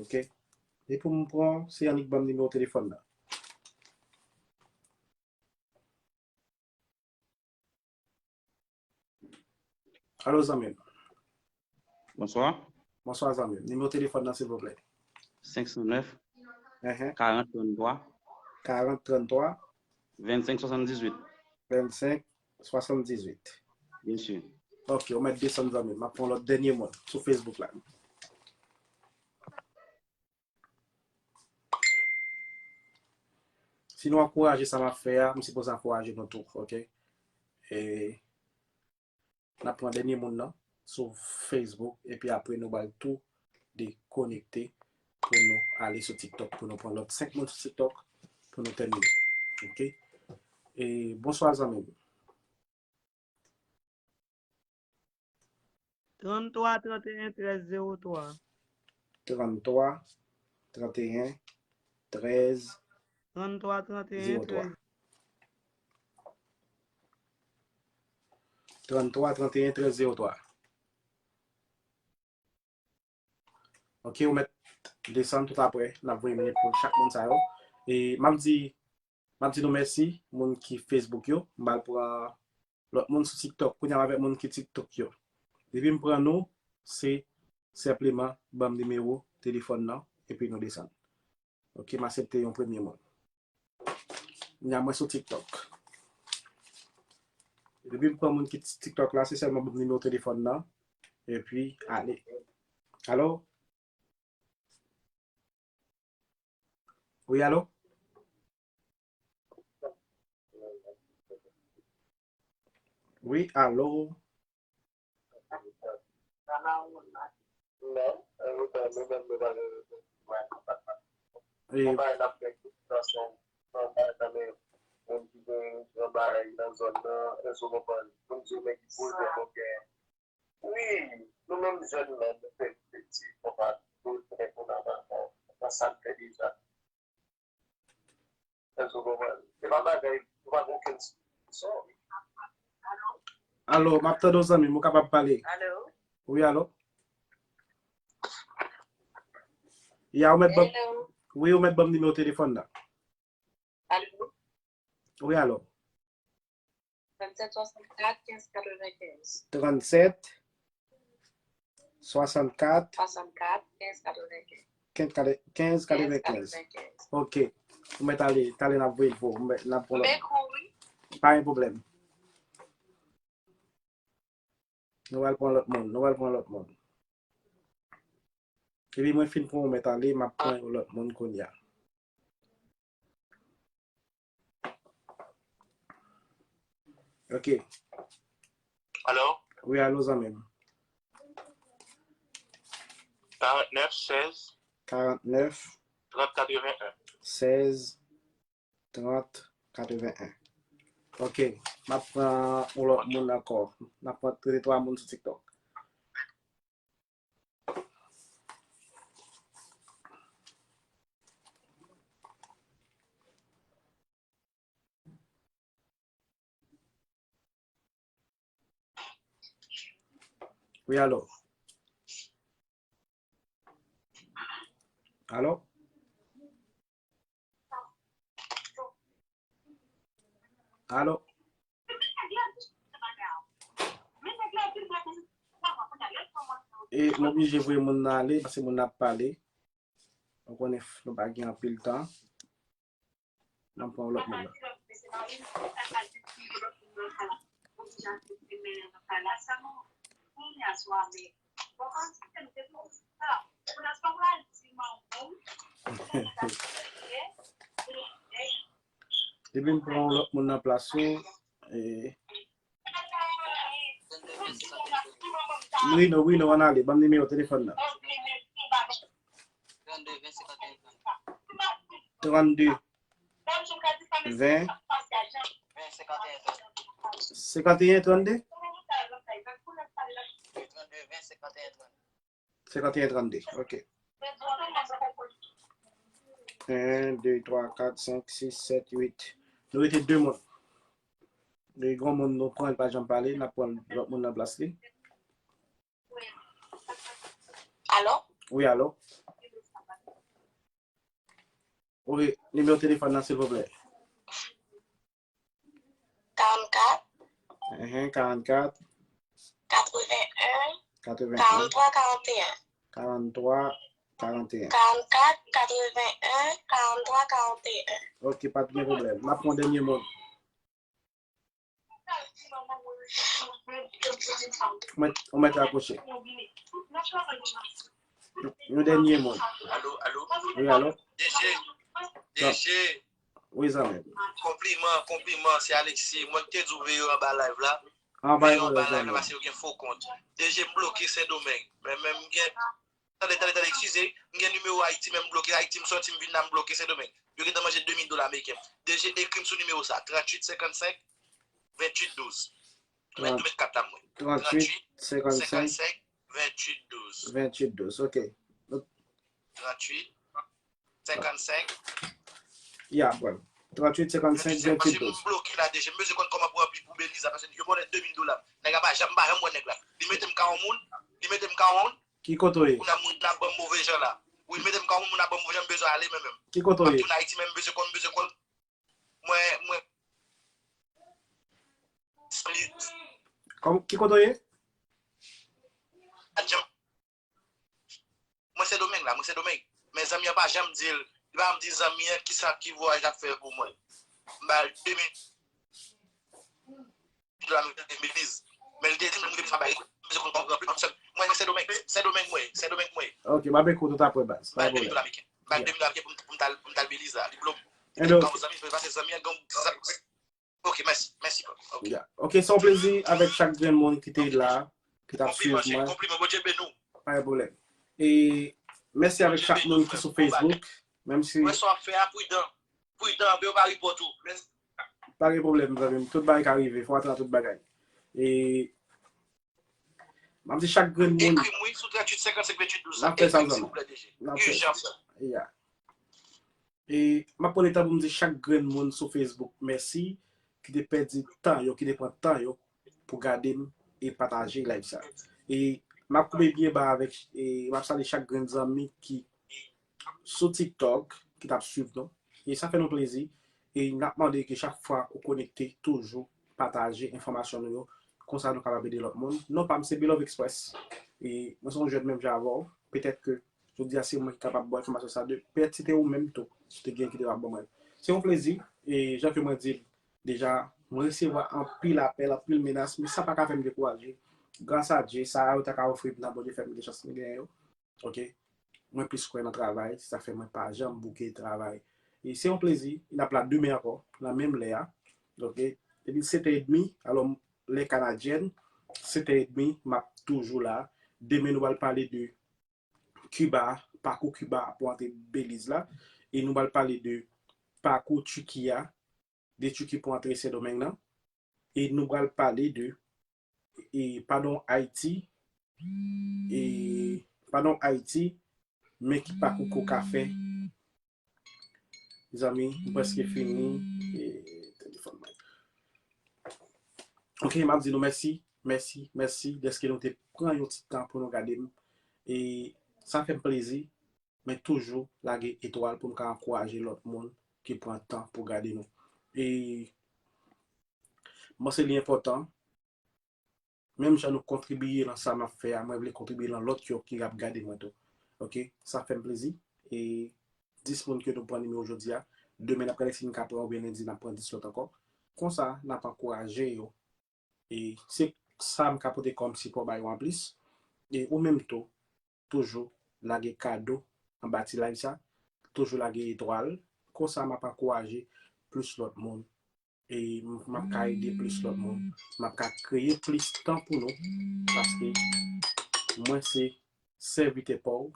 Ok. E pou m pran, se annik ban m nimewo telefòn nan. Alo, zanmi m. Bonswa. Bonswa, zanmi m. Nimewo telefòn nan, silvouplè. senk san nèf, Enhen. karant tranntwa, karant tranntwa, vennsenk swasanndizuit. vennsenk swasanndizuit. Byen si. Ok, ou mèt desann, zanmi m. M ap pran lòt dènye moun sou Facebook la. Si nou ankouraje sa m ap fè a, m sipoze ankouraje nou tou, ok? E n ap pran dènye moun nan sou Facebook, epi apre nou pral tou dekonekte pou nou ale sou TikTok, pou nou pran lòt senk moun sou TikTok, pou nou tèmine, ok? E bonswa, zanmi m. Tranntwa tranteyen trèz zewo twa. Tranntwa tranteyen trèz Tranntwa tranteyen zewo twa. trèz. Tranntwa tranteyen trèz zewo twa. Ok, ou mèt desann tout apre, n ap voye minit pou chak moun sa yo. E m ap di, m ap di nou mèsi, moun ki Facebook yo. M pral pran lòt moun sou TikTok. Kounye a m avèk moun ki TikTok yo. Depi m pran nou, se senpleman ban m nimewo telefòn nan, epi nou desann. Ok, m aksepte yon premye moun. Kounye a mwen sou TikTok. Depi m pran moun ki TikTok la, se sèlman ban m nimewo telefòn nan, epi ale. Alo? Wi, alo? Wi, alo? E, Wi, nou menm jèn nan, nou fè piti konpa nou fè pou nan nan sa n fè deja. Èske w konprann? Se pa bagay, nou pa gen okenn solution. Alo, m ap tande w, zanmi m, ou kapab pale. Alo? Wi, alo? Ya, ou mèt ban, Hello? Wi, ou mèt ban m nimewo telefòn nan. Alo? Wi, alo? Trannsèt swasannkat kenz katrevenkenz. Trannsèt swasannkat Swasannkat kenz katrevenkenz. kenz kate-, kenz katrevenkenz. Kenz katrevenkenz. Ok. Ou mèt ale, talè n ap voye l pou ou. Ou mèt, n ap pran Mwen lòt. kouri. Pa gen pwoblèm. Nou pral pran lòt moun. Nou pral pran lòt moun. Epi mwen fin pran ou mèt ale, m ap pran yon lòt moun kounye a. Ok. Alo? Wi, alo, zanmi m. Karantnèf sèz Karantnèf trant katreven en. sèz trant katreven en. Ok. M ap pran yon lòt moun ankò. M ap pran trente-trois moun sou TikTok. Wi, alo? Alo? Alo? E m oblije voye moun nan ale, paske moun nan ap pale. Ou konnen f-, nou pa gen anpil tan. N ap pran lòt moun nan. Depi m pran yon lòt moun nan plas ou, e, Rino, Rino, ann ale, ban m nimewo telefòn nan. Trannde, ven, senkanteyen, trannde? Senkanteyen, trannde, ok. En, de, twa, kat, senk, sis, sèt, uit. Nou rete de moun. Gen yon moun nou pran, li pa janm pale, n ap pran lòt moun nan plas li. Alo? Wi, alo. Wi, nimewo telefòn nan, silvouplè. Karannkat. Enhen, karannkat. Katreven-en. Katreven-en. Karantwa, karanteyen. Karantwa, karanteyen. Karannkat, katreven-en, karantwa, karanteyen. Ok, pa t gen pwoblèm. M ap pran dènye moun. Ou mèt, ou mèt rakwoche. Yon dènye moun. Alo, alo. Wi, alo. D J, D J. Wi, zanmi. Konpliman, konpliman, se Alexis. Mwen ki te di w veye yo anba live la. Anba live la, paske yo gen fo kont. D J, m bloke Sendomeng. Men, men m gen Tande, tande, tande, eskize. M gen nimewo Ayiti, men m bloke Ayiti, m sòti, m vin la, m bloke Sendomeng. Yo gentan manje de mil dola ameriken. D J, ekri m sou nimewo sa, tranntuit, senkannsenk, venntuit, douz. Ou mèt, ou mèt kat la, mwen. Tranntuit, senkannsenk, venntuit, douz. Venntuit, douz, ok. Tranntuit, senkannsenk. Ya, bro. Tranntuit, senkannsenk, venntuit, douz. Paske m bloke la deja. M bezwen konn kòman pou anpli pou Belize la, paske yo vòlè de mil dola. Nèg la pa janm, m pa janm wè nèg la. Li mete m ka yon moun, li mete m ka yon moun, Ki kote w ye? Moun ap, moun ap ban m move jan la. Wi, mete m kòm moun ap ban m move jan, m bezwen ale mwen menm. Ki kote w ye? M ap tounen Ayiti, men m bezwen konn, m bezwen konn. Mwen, mwen. Li Kòm, ki kote w ye? Pa janm. Mwen Sendomeng la, mwen Sendomeng. Men zanmi an pa janm di l, li pa janm di zanmi an kisa ki vwayaj l ap fè pou mwen. M ba l de mil dola, m te Belize. Men li te di m, m te sa bay, m bezwen konn kòman pou anpil. Mwen, Sendomeng, Sendomeng mwen, Sendomeng mwen. Ok, m ap ekoute w apre, baz. Pa gen pwoblèm. Ba l de mil dola ameriken. Ba l de mil dola ameriken pou m, pou m t al, pou m t al Belize la. Li blo-, li te gen yon zanmi, se pa se zanmi an, gen yon, ok, mèsi, mèsi, bro. Ok. Ya. Ok, se yon plezi avèk chak grenn moun ki te la, ki t ap swiv mwen. Konpliman, cheri, konpliman. Bondye beni w. Pa gen pwoblèm. E mèsi avèk chak moun ki sou Facebook. Menm si. Wè sa w ap fè a, pridan. Pridan, anben yo pa repòt ou. Pa gen pwoblèm, zanmi m. Tout bagay ka rive. Fò w atann a tout bagay. E m ap di chak grenn moun. Ekri m, wi, sou tranntuit senkannsenk venntuit douz la. N ap fè sa, zanmi. Ekri m, silvouplè, D J. N ap fè. Ijan. Ya. E m ap pran letan pou m di chak grenn moun sou Facebook mèsi ki te pèdi tan yo, ki te pran tan yo pou gade m e pataje live sa. E m ap koupe byen ba avèk, e m ap salye chak grenn zanmi ki sou TikTok ki t ap swiv nou. E sa fè nou plezi. E n ap mande ke chak fwa ou konekte, toujou pataje enfòmasyon nou yo. Konsa nou kapab ede lòt moun. Non pa m se Belove Express. E mwen se yon jèn menm jan avè w. Petèt ke jodi a se mwen ki kapab ba w enfòmasyon sa de. Petèt se te ou menm tou. Si te gen ki te kapab ban mwen. Se yon plezi. E jan ke mwen di l deja, mwen resevwa anpil apèl, anpil menas, men sa pa ka fè m dekouraje. Gras a Dye, sa yo ta ka ofri m nan, Bondye fè m gen chans m genyen yo. Ok? Mwen plis kwè nan travay, se sa fè mwen pa janm bouke travay. E se yon plezi, n ap la demen ankò, nan menm lè a. Ok? Depi sèt è edmi, alò, lè kanadyèn, sèt è edmi, m ap toujou la. Demen, nou pral pale de Kiba, pakou Kiba pou antre Beliz la. E nou pral pale de pakou Tiki a, de Tiki pou antre Sendomeng nan. E nou pral pale de, e, padon Ayiti, e, padon Ayiti, men ki pakou ke w ka fè. Mezanmi, m prèske fini. E, telefòn mwen. Ok, m ap di nou mèsi, mèsi, mèsi dèske nou te pran yon ti tan pou nou gade m. E sa fè m plezi, men toujou lage etwal pou m ka ankouraje lòt moun ki pran tan pou gade nou. E Mwen se li enpòtan. Menm jan nou kontribiye nan sa m ap fè a, mwen vle kontribiye nan lòt yo ki ap gade mwen tou. Ok, sa fè m plezi. E dis moun ke nou pran nimewo jodi a, demen n ap gade si n ka pran oubyen lendi n ap pran dis lòt ankò. Konsa, n ap ankouraje yo. E se sa m ka pote kòm sipò ba yo anplis. E ou menm tou, toujou lage kado anba ti live sa, toujou lage etwal. Konsa m ap ankouraje plis lòt moun. E m ap ka ede plis lòt moun. M ap ka kreye plis tan pou nou. Paske mwen se sèvitè pa w,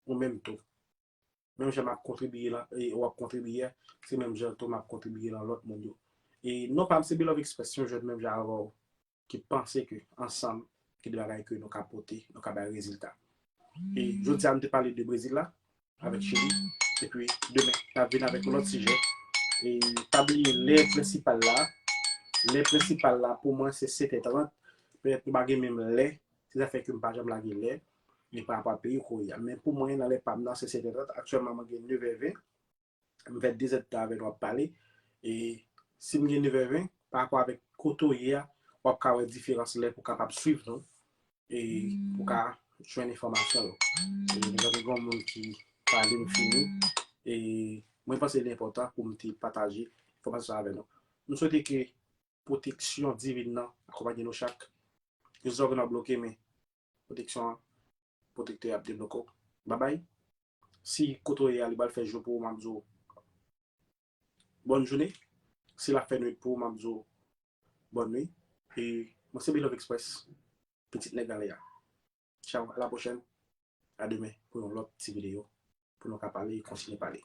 ou menm tou. Menm jan m ap kontribiye lan, e w ap kontribiye, se menm jan tou m ap kontribiye lan lòt moun yo. E non pa m se Beloved Express, yon jèn menm jan avè w, ki panse ke ansanm, gen de bagay ke nou ka pote, nou ka bay rezilta. E jodi a, nou te pale de Brezil la, avèk Chili, epi demen, n ap vin avèk yon lòt sijè. E pa bliye lè prensipal la, lè prensipal la, pou mwen, se sèt è trant. Petèt nou pa gen menm lè, se zafè ke m pa janm lage lè, li pa rapò a peyi kote w ye a. Men pou mwen, nan lè pa m nan, se sèt è trant. Aktyèlman, mwen gen nèf è ven. M fè de zèdtan avè nou ap pale. E si m gen nèf è ven, pa rapò avèk kote w ye a, w ap ka wè diferans lè pou w kapab swiv nou. E pou w ka jwenn enfòmasyon yo. E nou gen yon moun ki pale m fini. E mwen panse li enpòtan pou m te pataje enfòmasyon sa avè nou. M swete ke pwoteksyon diven nan akonpanye nou chak. Rezon ke n ap bloke, men pwoteksyon an, pwotektè ap debloke w. Babay. Si kote w ye a, li pral fè jou pou ou, m ap di w bòn jounen. Si l ap fè nwit pou ou, m ap di w bòn nwit. E mwen se Beloved Express, pitit nèg ale a. Tchaw, a la pwochèn. A demen pou yon lòt ti videyo, pou nou ka pale e kontinye pale.